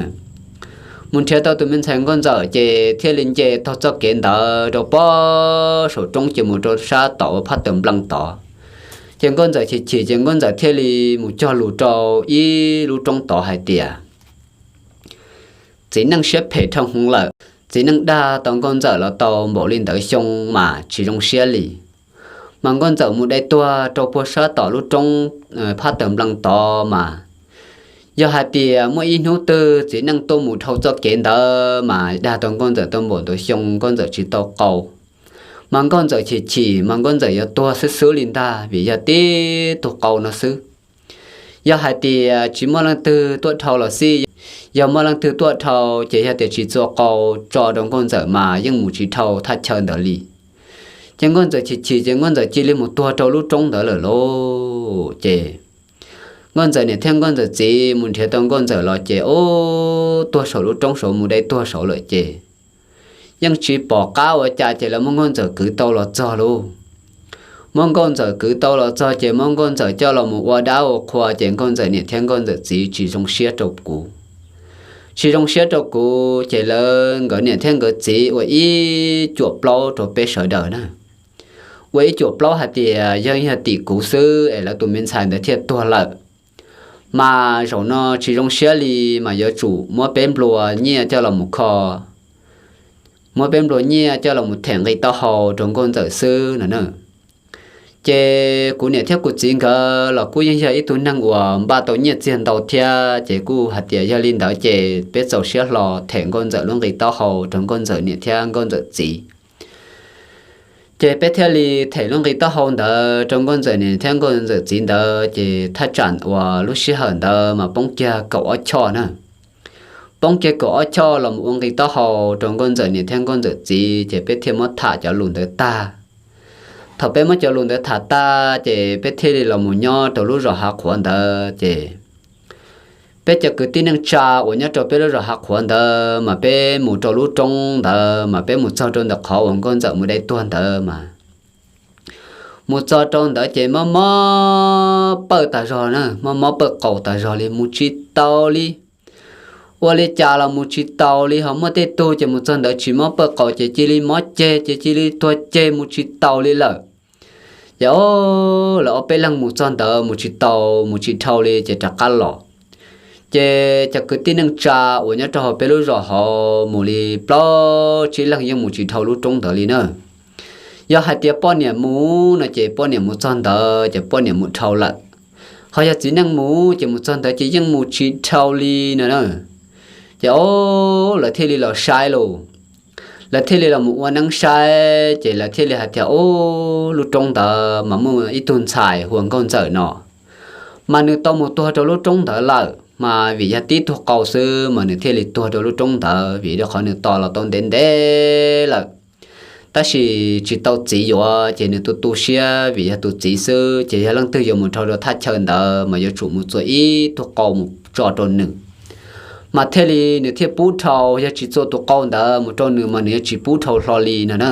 Mus nrhiav tau tus me ntxhais Nkauj Ntxawm ces thiaj li nce taug txoj kev ntawd rau pem saum roob ces mus rau sab tom uas phab taws nplees tod. Ces Nkauj Ntxawm chim chim ces Nkauj Ntxawm thiaj li mus cog lus rau ib lub roob tod hais tias txiv neej siab phem dhau heev lawm. Txiv neej dag tau Nkauj Ntxawm los tau npaum li ntawd xyoo mas tsis zoo siab li. Mas Nkauj Ntxawm mus dai tuag rau puag sab tom lub roob phab taws nplees tod mas, yog hais tias muaj ib hnub twg txiv neej tuaj mus dhau txoj kev ntawd mas dag tau Nkauj Ntxawm tau npaum ntawd xyoo Nkauj Ntxawm tsis tau qau, mas Nkauj Ntxawm chim chim mas Nkauj Ntxawm yuav tuag xwb xwb li ntag vim yog tib tug qau no xwb. Yog hais tias tsis muaj leej twg tuaj dhau los xij, yog muaj leej twg tuaj dhau ces yog tias tsis txua qau tso rau Nkauj Ntxawm mas yeej mus tsis dhau thaj chaw ntawd li. Ces Nkauj Ntxawm chim chim ces Nkauj Ntxawm cia li mus tuag rau lub roob ntawd lawm lauj. Ces Nkauj Ntxawm niam thiab Nkauj Ntxawm txiv mus nrhiav tau Nkauj Ntxawm los ces ub, tuag saum lub roob saud mus dai tuag saud lawm ces yeej tsis pom qab ua cas ces lawv muab Nkauj Ntxawm kwv tau los txog lauj. Muab Nkauj Ntxawm kwv tau los txog ces muab Nkauj Ntxawm coj los mus ua dab ua qhua ces Nkauj Ntxawm niam thiab Nkauj Ntxawm txiv tsis zoo siab rau kuv. Tsis zoo siab rau kuv ces lawv nkawd niam thiab nkawd txiv ua ib cuam plaub rau peb sawv daws na. Ua ib cuam plaub hais tias yog yog tim kuv xwb es lawv tus me ntxhais ntawd thiaj tuag lawm. Mas zaum no tsis zoo siab li, mas yuav tsum muab peb nplua nyiaj coj los mus kho, muab peb nplua nyiaj coj los mus them nqi taub hau rau Nkauj Ntxawm xwb no na. Ces kuv niam thiab kuv txiv nkawd los kuj yeej yog ib tug neeg uas npaj tau nyiaj txiag ntau thiab, ces kuj hais tias yog li ntawd ces peb txaus siab hlo them Nkauj Ntxawm lub nqi taub hau rau Nkauj Ntxawm niam thiab Nkauj Ntxawm txiv. Ces peb thiaj li them lub nqi taub hau ntawd rau Nkauj Ntxawm niam thiab Nkauj Ntxawm txiv ntawd, ces thaj tsam uas lub sij hawm ntawd mas poob kiag kaum ob choj na. Poob kiag kaum ob choj los mus ua nqi taub hau rau Nkauj Ntxawm niam thiab Nkauj Ntxawm txiv, ces peb thiaj muab tham cov lus ntawd tag. Thaum peb muab cov lus ntawd tham tag ces peb thiaj li los mus nyob rau lub zos Hav Qhuav ntawd ces peb cov kwv tij neej tsa uas nyob rau peb lub zos Hav Qhuav ntawd mas peb mus rau lub roob ntawd mas peb mus txog rau ntawm qhov uas Nkauj Ntxawm mus dai tuag ntawd mas mus txog rau ntawd ces mob mob pawj tas zog na, mob mob pawj qaus tas zog li, mus tsis tau li. Ua li cas los mus tsis tau li, ho muaj tej tug ces mus txog ntawd tsis mob pawj qaus ces cia li mob ceg, ces cia li tuag ceg mus tsis tau li lawm. Ces o, lawv ob peb leeg mus txog ntawd mus tsis tau, mus tsis dhau li ces rov qab los. Ces cov kwv tij neej tsa uas nyob rau hauv peb lub zos hauv mus li plaub tsib leeg yeej mus tsis dhau lub roob ntawd li na. Yog hais tias poj niam mus no ces poj niam mus txog ntawd ces poj niam mus dhau lawm. Ho yog txiv neej mus ces mus txog ntawd ces yeej mus tsis dhau li no na. Ces o, lawv thiaj li los saib lauj. Lawv thiaj li los mus ua neeb saib ces lawv thiaj li hais tias o, lub roob ntawd mas muaj ib tug ntxhais hu ua Nkauj Ntxawm no, mas nws tau mus tuag rau lub roob ntawd lawm, mas vim yog tib tug qau xwb mas nws thiaj li tuag rau lub roob ntawd, vim rau qhov nws tos los tau ntev ntev lawm. Tab sis tsis tau txiv yuav ces nws tu tu siab, vim yog tus txiv xwb ces yog leej twg yuav mus dhau rau thaj chaw ntawd mas yuav tsum mus txua ib tug qau mus tso rau nws, mas thiaj li nws thiaj pub dhau, yog tsis txua tus qau ntawd mus rau nws mas nws yuav tsis pub dhau hlo li no na.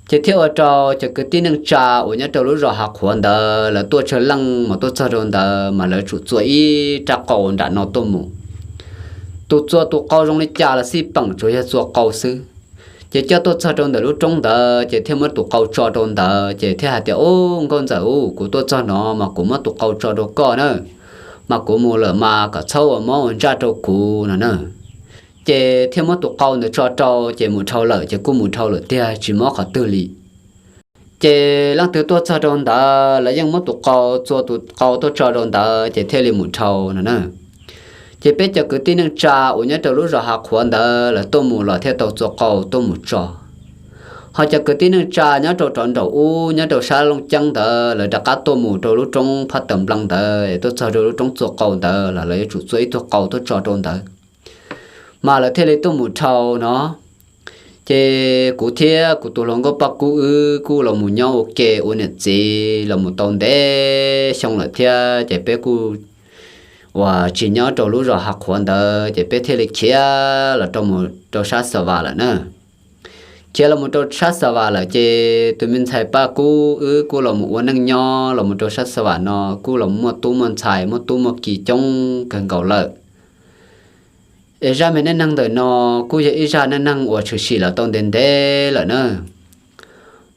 Ces thiaj ua rau cov kwv tij neej tsa uas nyob rau lub zos Hav Qhuav ntawd lawv tuaj tsawg leej mas tuaj txog rau ntawd mas lawv tsum txua ib rab qau nram no tuaj mus. Tus txua tus qau zoo li cas los xij peem tsuas yog txua qau xwb. Ces coj tuaj txog rau ntawm lub roob ntawd ces thiaj muab tus qau tso rau ntawd ces thiaj hais tias, Ub, Nkauj Ntxawm, kuv tuaj txog no mas kuv muab tus qau tso rau koj na, mas kuv mus lawm mas kom txhob ua mob ua ntsaj rau kuv no na. Ces thiaj muab tus qau ntawd tso rau ces mus dhau lawm ces kuj mus dhau lawm tiag, tsis mob qhov twg li. Ces leej twg tuaj txog rau ntawd lawv yeej muab tus qau, txua tus qau tuaj tso rau ntawd ces thiaj li mus dhau no na. Ces peb cov kwv tij neej tsa uas nyob rau lub zos Hav Qhuav ntawd lawv tuaj mus los thiaj tau txua qau tuaj mus tso. Ho cov kwv tij neej tsa nyob rau rov nraum ub nyob rau sab Looj Ceeb ntawd lawv rov qab tuaj mus rau lub roob Phab Tawm Nplees ntawd, tuaj txog rau lub roob txua qau ntawd los lawv yuav tsum txua ib tug qau tuaj tso rau ntawd, mas lawv thiaj li tuaj mus dhau no. Ces kuv thiab kuv tus hluas nkauj Paj Kub wb kuj los mus nyob ua ke ua niam txiv los mus tau ntev xyoo lawm thiab ces peb kuj uas tsis nyob rau lub zos Hav Qhuav ntawd ces peb thiaj li khiav los rau mus rau sab Xa Vas lawm na. Khiav los mus rau sab Xa Vas lawm ces tus me ntxhais Paj Kub wb kuj los mus ua neej nyob los mus rau sab Xa Vas no kuj los muaj tub muaj ntxhais muaj tub muaj ki coob kawg nkaus lawm. Es zaj me neej neeg ntawm no kuj yog ib zaj neej neeg uas tshwm sim los tau ntev ntev lawm na.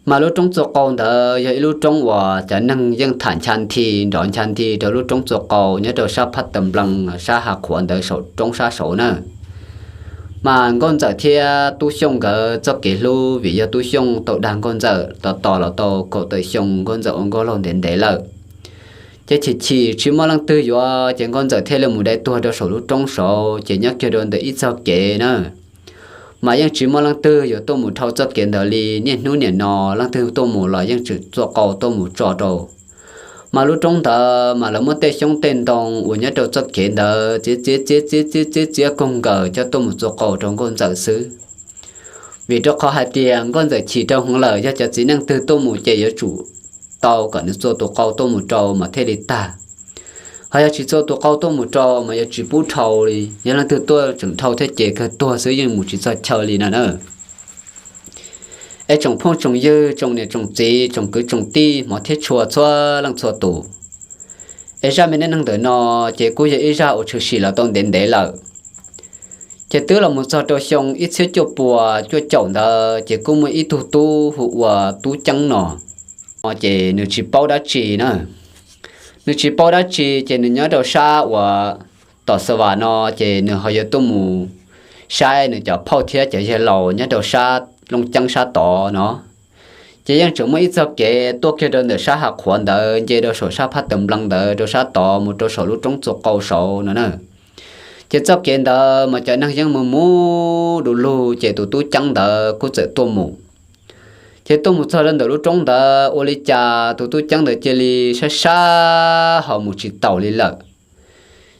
Mas lub roob txua qau ntawd yog ib lub roob uas cov neeg yeej tham ncha nthi nrov ncha nthi rau lub roob txua qau nyob rau sab Phab Tawm Nplees sab Hav Qhuav ntawd saum roob sab saud na. Mas Nkauj Ntxawm thiab Tub Xyooj nkawd txoj kev hlub vim yog Tub Xyooj tau dag Nkauj Ntxawm tos tos los tau kaum tawm xyoo, Nkauj Ntxawm ua nkauj laug ntev ntev lawm. Ces chim chim tsis muaj leej twg yuav ces Nkauj Ntxawm thiaj li mus dai tuag rau saum lub roob saud ces nyob kiag rau ntawm ib txog kev na. Mas yeej tsis muaj leej twg yuav tuaj mus dhau txoj kev ntawd li, niaj hnub niam no leej twg tuaj mus los yeej tseem txua qau tuaj mus tso rau. Mas lub roob ntawd mas lawv muab tej xyoob tej ntoo uas nyob rau txoj kev ntawd txiav txiav txiav txiav txiav txiav txiav koog nkaws coj tuaj mus txua qau rau Nkauj Ntxawm xwb. Vim rau qhov hais tias nkauj ntxawm chim rau heev lawm, yog cov txiv neej twg tuaj mus ces yuav tsum tau kom nws txua tus qau tuaj mus rau mas thiaj li tag. Ho yog tsis txua tus qau tuaj mus rau mas yuav tsis pub dhau li, yog leej twg tuaj tseem dhau thiab ces kawg tuag xwb, yeej mus tsis txog chaw li no na. Es tsoom phooj tsoom ywg, tsoom niam tsoom txiv, tsoom kwv tsoom tij, hmov thiab tshua txhua leej txhua tus, es zaj me neej neeg ntawm no ces kuj yog ib zaj uas tshwm sim los tau ntev ntev lawm. Ces twb los mus txog rau xyoo ib txhiab cuaj puas cuaj caum ntawd ces kuj muaj ib tug tub hu ua Tub Ceeb no, ces nws tsis paub dab tsi na. Nws tsis paub dab tsi ces nws nyob rau sab uas tom Xa Vam no, ces nws ho yuav tuaj mus saib nws cov phauj thiab cov yawg laus nyob rau sab Looj Ceeb sab tod no. Ces yeej tseem muaj ib txoj kev tuaj kiag rau ntawm sab Hav Qhuav ntawd, nce rau saum sab Phab Tawm Nplees ntawd rau sab tod mus rau saum lub roob Txua Qau saud no na. Ces txoj kev ntawd mas cov neeg yeej mus mus du lug, ces tus Tub Ceeb ntawd kuj txawm tuaj mus. Ces tuaj mus txog rau ntawm lub roob ntawd ua li cas tus Tub Ceeb ntawd cia li sab sab ho mus tsis taus li lawm.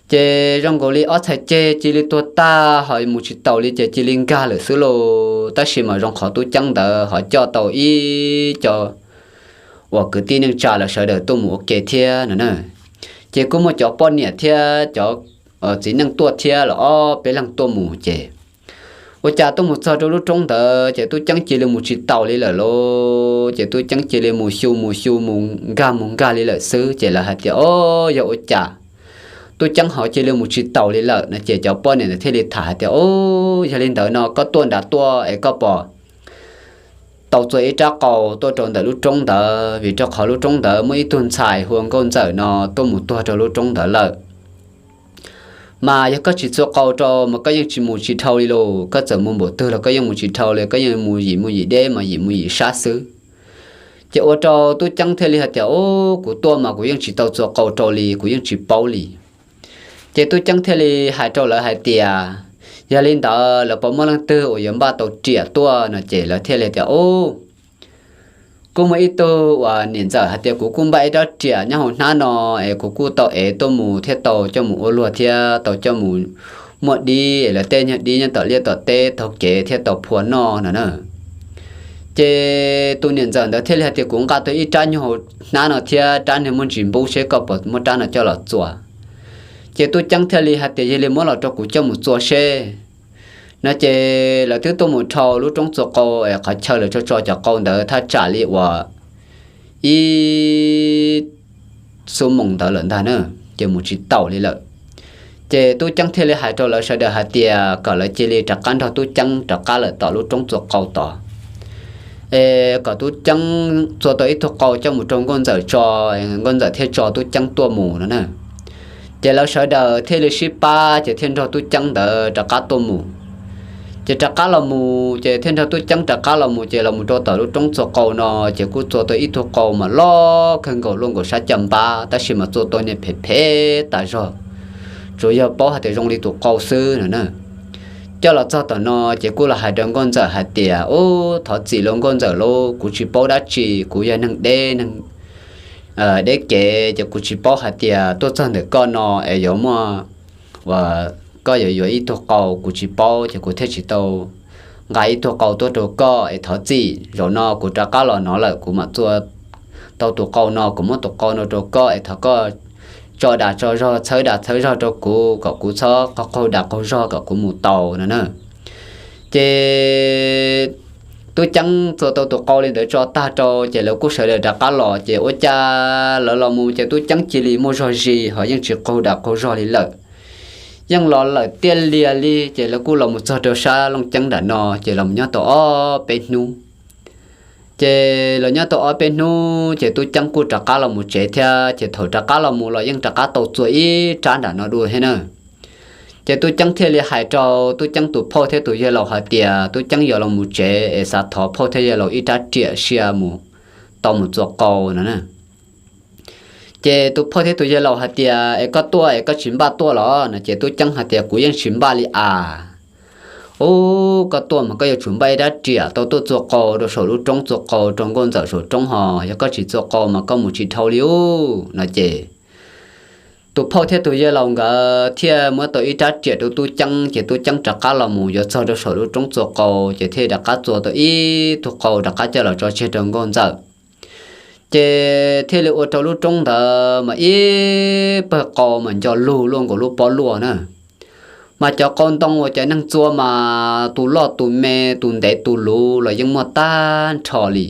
Ces zoo nkaus li ob txhais ceg cia li tuag tag ho mus tsis taus li ces cia li nkag lawm xwb lauj. Tab sis mas zoo qhov Tub Ceeb ntawd ho coj tau ib co uas kwv tij neej tsa lawv sawv daws tuaj mus ua ke thiab no na. Ces kuj muaj cov poj niam thiab cov txiv neej tuaj thiab los ob peb leeg tuaj mus ces ua cas tuaj mus txog rau lub roob ntawd ces Tub Ceeb cia li mus tsis taus li lawm lauj. Ces Tub Ceeb cia li mus xyu mus xyu mus nkag mus nkag li lawm xwb. Ces lawv hais tias, O, yog ua cas Tub Ceeb ho cia li mus tsis taus li lawm no? Ces cov poj niam ntawd thiaj li tham hais tias, O, yog li ntawd no koj tuaj nram tuaj es koj puas tau txua ib rab qau tuaj rau ntawm lub roob ntawd? Vim rau qhov lub roob ntawd muaj ib tug ntxhais hu ua Nkauj Ntxawm no tuaj mus tuag rau lub roob ntawd lawm. Mas yog koj tsis txua qau rau mas koj yeej tsis mus tsis dhau li lauj. Koj txawm mus npaum twg los koj yeej mus tsis dhau li, koj yeej mus yim mus yim deb mas yim mus yim sab xwb. Ces ua rau Tub Ceeb thiaj li hais tias, O, kuv tuaj mas kuv yeej tsis tau txua qau rau li, kuv yeej tsis paub li. Ces Tub Ceeb thiaj li hais rau lawv hais tias, Yog li ntawd lawv puas muaj leej twg uas yuav npaj tau riam tuaj no? Ces lawv thiaj li tias, O, kuj muaj ib tug uas niam ntxawm hais tias kuv kuj npaj ib rab riam nyob hauv hnab no es kuv kuj tau ev tuaj mus thiab tau coj mus ua luag thiab tau coj mus muaj dib es lawv tej nyuag dib nyob tom liaj tom teb taug kev thiab tau phua noj no na. Ces tus niam ntxawm ntawd thiaj li hais tias, Kuv nqa tau ib rab nyob hauv hnab no thiab rab niag muaj ntsis npub, seb koj puas muab rab no coj los txua. Ces Tub Ceeb thiaj li hais tias, Yog li muab los rau kuv coj mus txua seb no. Ces lawv twb tuaj mus dhau lub roob txua qau es qhov chaw lawv tso tso cov qau ntawd thaj tsam li uas ib xuab moos ntawd lawm ntag na, ces mus tsis taus li lawm. Ces Tub Ceeb thiaj li hais rau lawv sawv daws hais tias kom lawv cia li rov qab nrog Tub Ceeb rov qab lawm tom lub roob txua qau tod, es kom Tub Ceeb txua tau ib tug qau coj mus rau Nkauj Ntxawm tso, Nkauj Ntxawm thiaj tso Tub Ceeb tuaj mus no na. Ces lawv sawv daws thiaj li sib pab ces thiaj nrog Tub Ceeb ntawd rov qab tuaj mus. Ces rov qab los mus ces thiaj nrog Tub Ceeb rov qab los mus ces los mus rau tom lub roob txua qau no, ces kuj txua tau ib tug qau mas loj kawg nkaus luaj nkaus sab caj npab, tab sis mas txua tau niag phem phem tas zog, tsuas yog paub hais tias zoo li tus qau xwb no na. Coj los txog tom no ces kuj los hais rau Nkauj Ntxawm hais tias, Ub, thov txim lauj Nkauj Ntxawm lauj, kuv tsis paub dab tsi, kuv yog neeg deb, neeg deb kev, ces kuv tsis paub hais tias tuaj txog ntawm koj no es yuav muaj uas koj yuav yuav ib tug qau, kuv tsis paub ces kuv thiaj tsis tau nqa ib tug qau tuaj rau koj es thov txim. Zaum no kuv rov qab los no lawm kuv mam txua tau tus qau no, kuv muab tus qau no rau koj es thov koj tso dag tso zog, txhawb dag txhawb zog rau kuv kom kuv txhob qaug dag qaug zog kom kuv mus tau no na. Ces Tub Ceeb txua tau tus qau li ntawd tso tag rau ces lawv kuj sawv daws rov qab los, ces ua cas lawv los mus ces Tub Ceeb cia li muaj zog zis ho yeej tsis qaug dag qaug zog li lawm. Yeej los lawm tiaj lias li, ces lawv kuj los mus txog rau sab Looj Ceeb nram no, ces los nyob tau ob peb hnub. Ces los nyob tau ob peb hnub ces Tub Ceeb kuj rov qab los mus tsev thiab, ces thaum rov qab los mus los yeej rov qab tau txua ib rab nram no dua thiab na. Ces Tub Ceeb thiaj li hais rau Tub Ceeb tus phauj thiab tus yawg laus hais tias Tub Ceeb yuav los mus tsev es xav thov phauj thiab yawg laus ib rab riam sia mus tau mus txua qau no na. Ces tus phauj thiab tus yawg laus hais tias, Es koj tuaj es koj tsis npaj tuaj los? No ces Tub Ceeb hais tias, Kuv yeej tsis npaj li as. Ub, koj tuaj mas koj yuav tsum npaj ib rab riam tau tuaj txua qau rau saum lub roob, txua qau rau Nkauj Ntxawm saum roob, ho yog koj tsis txua qau mas koj mus tsis dhau li ub no ces tus phauj thiab tus yawg laus nkawd thiaj muab tau ib rab riam rau tub ceeb, ces tub ceeb rov qab los mus yuav txog rau saum lub roob txua qau, ces thiaj rov qab txua tau ib tug qau rov qab coj los tso tseg rau nkauj ntxawm. Ces thiaj li ua rau lub roob ntawd mas ib pawg qau mas nco lug luaj nkaus lub pob luaj na. Mas cov qau ntoo uas cov neeg txua mas tus loj tus me, tus ntev tus luv los yeej muaj tag nrho li.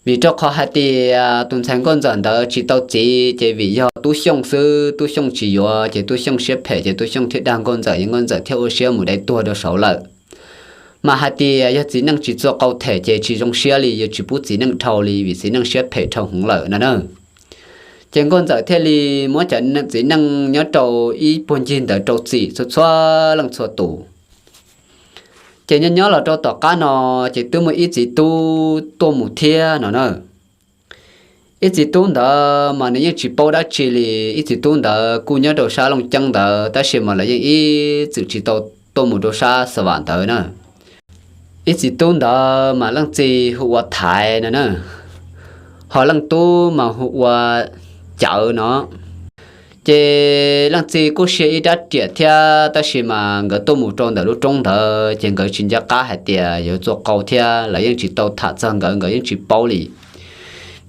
Vim rau qhov hais tias tus ntxhais nkauj ntxawm ntawd tsis tau txiv, ces vim yog Tub Xyooj xwb, Tub Xyooj tsis yuav, ces Tub Xyooj siab phem, ces Tub Xyooj thiaj dag nkauj ntxawm, nkauj ntxawm thiaj ua siab mus dai tuag rau saud lawm. Mas hais tias yog txiv neej tsis txua qau them ces tsis zoo siab li, yuav tsis pub txiv neej dhau li, vim txiv neej siab phem dhau hwv lawm no na. Ces nkauj ntxawm thiaj li muab cov txiv neej nyob rau ib puag ncig ntawd rau txim txhua txhua leej txhua tus. Ces nyob nyob los rau tom qab no, ces twb muaj ib txiv tub tuaj mus thiab no na. Ib txiv tub ntawd mas nws yeej tsis paub dab tsi li, ib txiv tub ntawd kuj nyob rau sab Looj Ceeb ntawd, tab sis mas lawv yeej ib txwm tsis tau tuaj mus rau sab Xa Vam ntawd na. Ib txiv tub ntawd mas leej txiv hu ua Thaiv no na, ho leej tub mas hu ua Cawv no. Ces leej txiv kuj sia ib rab riam thiab, tab sis mas nkawd tuaj mus rau ntawm lub roob ntawd, ces nkawd tsis nco qab hais tias yuav txua qau thiab, lawv yeej tsis tau tham txog nkawd, nkawd yeej tsis paub li.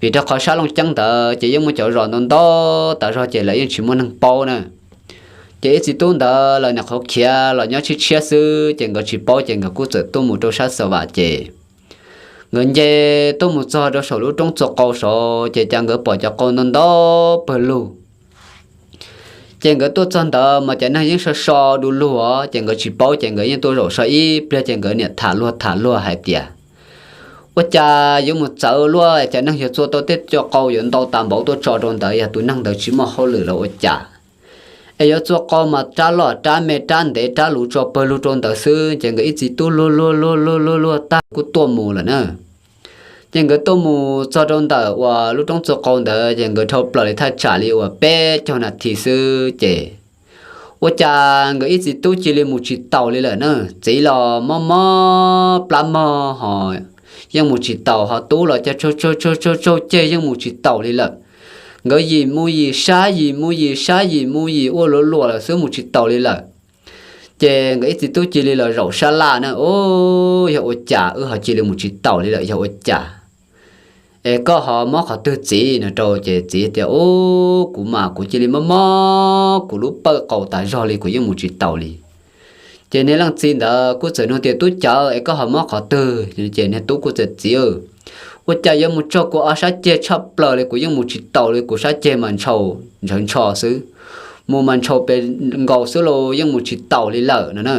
Vim rau qhov sab Looj Ceeb ntawd ces yeej muaj cov zos ntau ntau tas zog, ces lawv yeej tsis muaj neeg paub na. Ces ib txiv tub ntawd lawv nyuam qhuav khiav los nyob tshiab tshiab xwb, ces nkawd tsis paub, ces nkawd kuj txawm tuaj mus rau sab Xa Vam ces nkawd nce tuaj mus txog rau saum lub roob txua qau saud, ces cas nkawd pom cov qau ntau ntau pawg lug. Ces nkawd tuaj txog ntawd mas cov neeg yeej so so du lug os, ces nkawd tsis paub, ces nkawd yeej tuaj zaum so ib pliag, ces nkawd niam tham luag tham luag hais tias, ua cas yuav mus txawv luaj, cov neeg yog txua tau tej co qau yuav ntau tas npaum tuaj tso rau ntawd, yog tus neeg ntawd tsis muaj hauj lwm los ua cas, es yuav txua qau mas rab loj rab me rab ntev rab luv tso pawg lug rau ntawd xwb. Ces nkawd ib txiv tub luag luag luag luag luag luag tag kuj tuaj mus lawm na. Ces nkawd tuaj mus txog rau ntawm uas lub roob txua qau ntawd, ces nkawd dhau plaws li thaj tsam li uas peb caug nas this xwb, ces ua cas nkawd ib txiv tub cia li mus tsis taus li lawm na. Txiv los mob mob plab mog ho yeej mus tsis taus, ho tub los cas tsaug tsaug tsaug tsaug ceg yeej mus tsis taus li lawm. Nkawd yim mus yim sab, yim mus yim sab, yim mus yim ua luav luam lawm xwb, mus tsis taus li lawm. Ces nkawd ib txiv tub cia li los zaum sab laj na, Ub, yog ua cas wb ho cia li mus tsis taus li lawm, yog ua cas? Es koj ho mob qhov twg txiv? No rau ces txiv tias, Ub, kuv mas kuv cia li mob mob kuv lub pawj qau tas zog li, kuv yeej mus tsis taus li. Ces niag leej txiv ntawd kuj txawm nug tias, Tub Cawv, es koj ho mob qhov twg? Ces niag tub kuj txawm, Txiv, ua cas yuav mus tsaug kuv ob sab ceg tshaj plaws li, kuv yeej mus tsis taus li, kuv sab ceg mas ntshaus ntshaus ntsho xwb, mus mas ntshaus pes nkaus xwb los yeej mus tsis taus li lawm no na.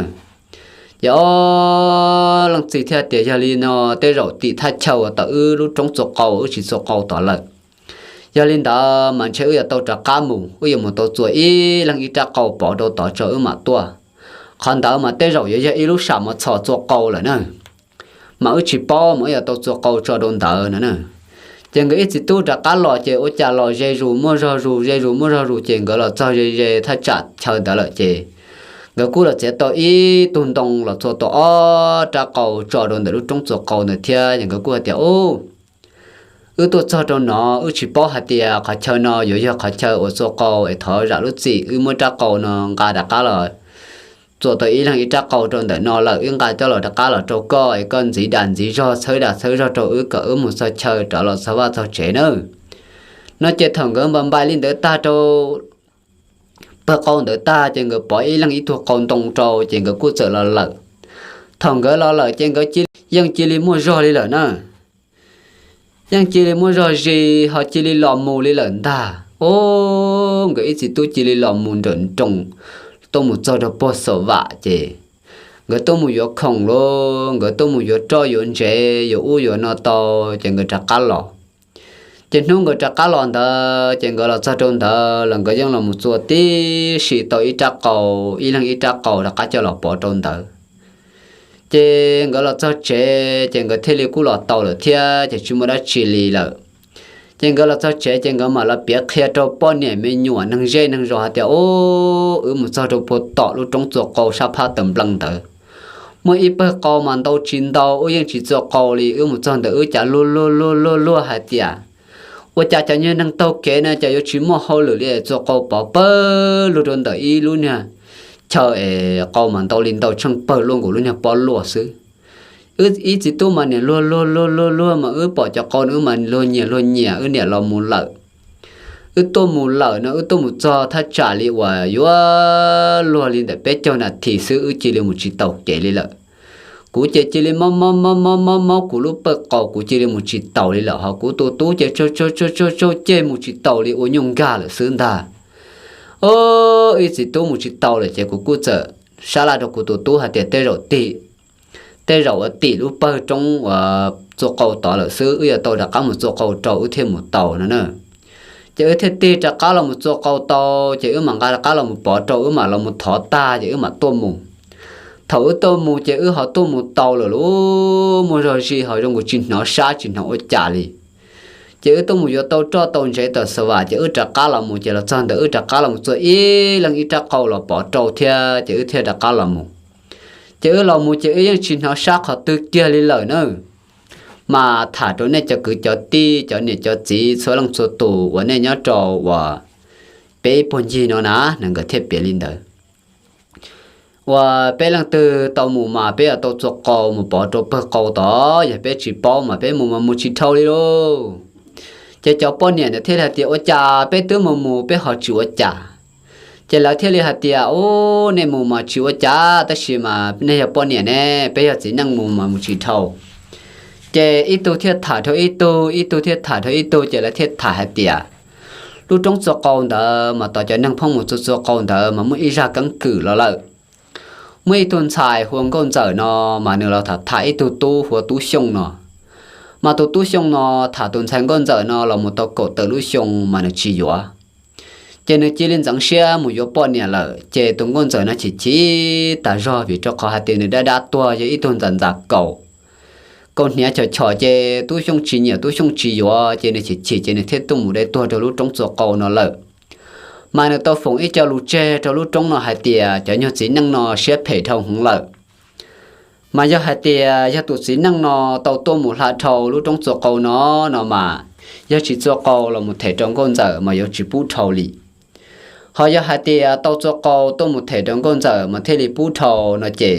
Ces ob leej txiv thiaj tias, Yog li no tej zaum tim thaj chaw uas tau wb lub roob txua qau, wb tsis txua qau tod lawm. Yog li ntawd mas ntshe wb yuav tau rov qab mus, wb yuav mus tau txua ib leeg ib rab qau pov rau tod tso wb mam tuaj. Qhov ntawd mas tej zaum yuav yog ib lub sam mos txhos txua qau lawm na, mas wb tsis paub, mas wb yuav tau txua qau tso rau ntawd no na. Ces nkawd ib txiv tub rov qab los ces ua cas los ze zus muaj zog zus, ze zus muaj zog zus, ces nkawd los txog ze ze thaj tsam chaw ntawd lawm ces nkawd kuj los txiav tau ib tug ntoo los txua tau ob rab qau tso rau ntawm lub roob txua qau ntawd thiab. Ces nkawd kuj hais tias, Ub, wb tuaj txog rau no, wb tsis paub hais tias qhov chaw no yuav yog qhov chaw uas txua qau, es thov zam lub txim, wb muab rab qau no nqa rov qab los txua tau ib leeg ib rab qau rau ntawm no lawm, wb nqa coj los rov qab los rau koj, es koj ntxiv dag ntxiv zog, txhawb dag txhawb zog rau wb kom wb mus txog chaw rov los txog vaj txog tsev nawb. No ces thaum nkawd npa npai li ntawd tag rau pawg qau ntawd tag, ces nkawd pov ib leeg ib tug qau ntoo rau, ces nkawd kuj txawm los lawm. Thaum nkawd los lawm ces nkawd yeej cia li muaj zog li lawm na. Yeej cia li muaj zog zis ho cia li los mus li lawm ntag. Ub, nkawd ib txiv tub cia li los mus nrawm nroos tuaj mus txog rau puag Xaum Vam ces nkawd tuaj mus yuav khoom lauj, nkawd tuaj mus yuav roj yuav ntsev, yuav ub yuav no tau, ces nkawd rov qab los. Ces hnub nkawd rov qab los ntawd ces nkawd los txog rau ntawd los nkawd yeej los mus txua tib si tau ib rab qau, ib leeg ib rab qau rov qab coj los pov rau ntawd. Ces nkawd los txog tsev ces nkawd thiaj li kuj los tau lawm thiab, ces tsis muaj dab tsi li lawm. Ces nkawd los txog tsev ces nkawd mam los piav qhia rau poj niam me nyuam neeg zej neeg zos hais tias, Ub, wb mus txog rau puag tom lub roob txua qau sab phab taws nplees ntawd, muaj ib pawg qau mas ntau tsis ntau, wb yeej tsis txua qau li, wb mus txog ntawd wb cav luag luag luag luag luag hais tias Ua cas cov nyuag neeg taug kev no ces yuav tsis muaj hauj lwm li, txua qau pov pawg lug rau ntawm ib lub niag chaw es qau mas ntau li ntau tsheej pawg luaj nkaus lub niag pob luaj xwb. Wb ib txiv tub mas niam luag luag luag luag luag mas wb pom cov qau no wb mas luag nyias luag nyias wb niam los mus lawm. Wb tuaj mus lawm no wb tuaj mus txog thaj tsam li uas yuav luag li ntawm peb caug nas this xwb wb cia li mus tsis taus kev li lawm. Kuv ces cia li mob mob mob mob mob mob kuv lub pawg qau, kuv cia li mus tsis taus li lawm, ho kuv tus tub ces tsaug tsaug tsaug tsaug ceg mus tsis taus li ua nyuj nkag lawm xwb ntag. Ib txiv tub mus tsis tau lawm ces kuv kuj txawm sab laj rau kuv tus tub hais tias tej zaum tig, tej zaum ua tim lub pawg roob uas txua qau tod lawm xwb, wb yuav tau rov qab mus txua qau rau wb thiaj mus tau no na. Ces wb thiaj tig rov qab los mus txua qau tau, ces wb mam nqa rov qab los mus pov rau, wb mam los mus thov tag ces wb mam tuaj mus. Thaum wb tuaj mus ces wb ho tuaj mus tau lawm lauj, muaj zog zis ho zoo nkaus tsis hnov sab tsis hnov ua cas li. Ces wb tuaj mus yuav tau roj tau ntsev tau xa vas ces wb rov qab los mus, ces los txog ntawd wb rov qab los mus txua ib leeg ib rab qau los pov rau thiab ces wb thiaj rov qab los mus. Ces wb los mus ces wb yeej tsis hnov sab qhov twg kiag li lawm na. Mas tham rau nej cov kwv cov tij cov niam cov txiv txhua leej txhua tus uas nej nyob rau uas peb ib puag ncig no na, nkawd thiaj piav li ntawd. Uas peb leej twg tau mus mas peb yuav tau txua qau mus pov rau pawg qau tod, yog peb tsis paub mas peb mus mas mus tsis dhau li lauj. Ces cov poj niam ntawd thiaj li hais tias ua cas peb twb mus mus peb ho tsis ua cas. Ces lawv thiaj li hais tias u, nej mus mas tsis ua cas tab sis mas nej yog poj niam ne, peb yog txiv neej mus mas mus tsis dhau. Ces ib tug thiaj tham rau ib tug, ib tug thiaj tham rau ib tug, ces lawv thiaj tham hais tias lub roob txua qau ntawd mas tos cov neeg pheej mus txua txua qau ntawd mas muaj ib zaj keeb kwm los lawm. Muaj ib tug ntxhais hu ua Nkauj Ntxawm no, mas nws los tham tham ib tug tub hu ua Tub Xyooj no. Mas tus Tub Xyooj no tham tus ntxhais Nkauj Ntxawm no los mus tau kaum tawm lub xyoo mas nws tsis yuav. Ces nws cia li ntxeev siab mus yuav poj niam lawm, ces tus Nkauj Ntxawm no chim chim tas zog vim rau qhov hais tias nws dab dab tuag yog ib tug ntxas ntxas kaus, kaus hniav chom chom, ces Tub Xyooj tsis nyiam Tub Xyooj tsis yuav, ces nws chim chim ces nws thiaj tuaj mus dai tuag rau lub roob txua qau no lawm. Mas nws tau foom ib co lus tseg rau lub roob no hais tias cov nyuag txiv neej no siab phem dhau heev lawm. Mas yog hais tias yog tus txiv neej no tau tuaj mus hla dhau lub roob txua qau no, no mas yog tsis txua qau los mus them rau Nkauj Ntxawm mas yuav tsis pub dhau li. Ho yog hais tias tau txua qau tuaj mus them rau Nkauj Ntxawm mas thiaj li pub dhau no ces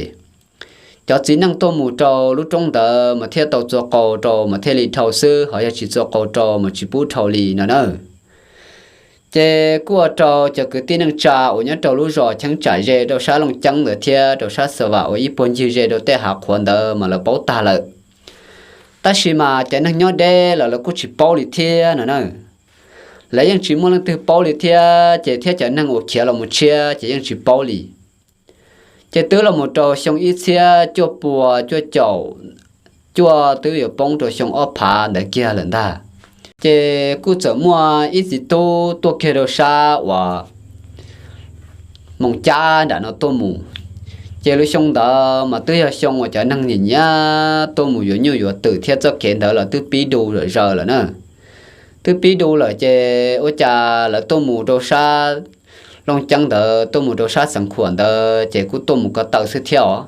cov txiv neej tuaj mus rau lub roob ntawd mas thiaj tau txua qau rau mas thiaj li dhau xwb, ho yog tsis txua qau rau mas tsis pub dhau li no na. Ces kuj ua rau cov kwv tij neej tsa uas nyob rau lub zos cheeb tsam ze rau sab Looj Ceeb ntawd thiab rau sab Xa Vam uas ib puag ncig ze rau tej hav qhuav ntawd mas lawv paub tag lawm. Tab sis mas cov neeg nyob deb los lawv kuj tsis paub li thiab no na. Lawv yeej tsis muaj leej twg paub li thiab, ces thiab cov neeg uas khiav los mus tshiab ces yeej tsis paub li. Ces twb los mus rau xyoo ib txhiab cuaj pua cuaj caum cuaj twb yuav poob rau xyoo ob phav ntawd kiag lawm ntag. Ces kuj txawm muaj ib txiv tub tuaj kiag rau sab uas Moos Cab nram no tuaj mus. Ces lub xyoo ntawd mas twb yog xyoo uas cov neeg nyiam nyiam tuaj mus yuav nyuj yuav twm thiab txoj kev ntawd los twb pib du zom zaws lawm na. Twb pib du lawm ces ua cas lawv tuaj mus rau sab Looj Ceeb ntawd tuaj mus rau sab Xeev Khuam ntawd ces kuj tuaj mus ko taw xwb thiab os.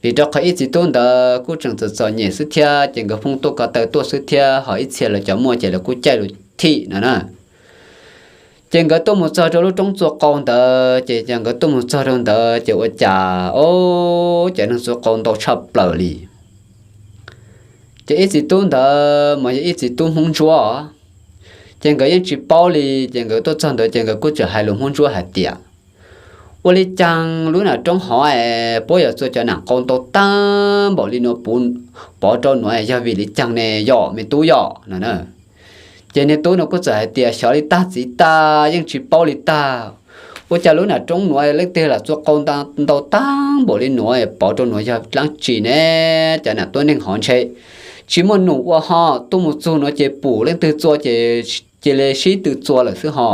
Vim rau qhov ib txiv tub ntawd kuj tseem txom txom nyem xwb thiab ces nkawd phooj tuaj ko taw tuaj xwb thiab, ho ib txhia lawv cov muaj ces lawv kuj caij lus thim no na. Ces nkawd tuaj mus txog rau lub roob txua qau ntawd ces nkawd tuaj mus txog rau ntawd ces ua cas o, cov neeg txua qau ntau tshaj plaws li. Ces ib txiv tub ntawd mas yog ib txiv tub Hmoob Ntsuab os. Ces nkawd yeej tsis paub li, ces nkawd tuaj txog ntawd ces nkawd kuj tseem hais lus Hmoob Ntsuab hais tias ua li caag lub nam roob hov es puab yuav txua cov nam qau ntau tag npaum li nuav puv pov rau nuav yog vim li caag ne yom me tub yom no na. Ces niag tub no kuj txawm hais tias xyov li tag txiv tag, yeej tsis paub li tag. Ua cas lub nam roob nuav leej twg lam txua qau ntau tag npaum li nuav pov rau nuav yog dlaab tsi ne? Cov nam tuab neeg hov ntshe tsis muaj num ua ho tuaj mus txug nuav ces pum leej twg txua ces cia li sib tw txua lawm xwb ho.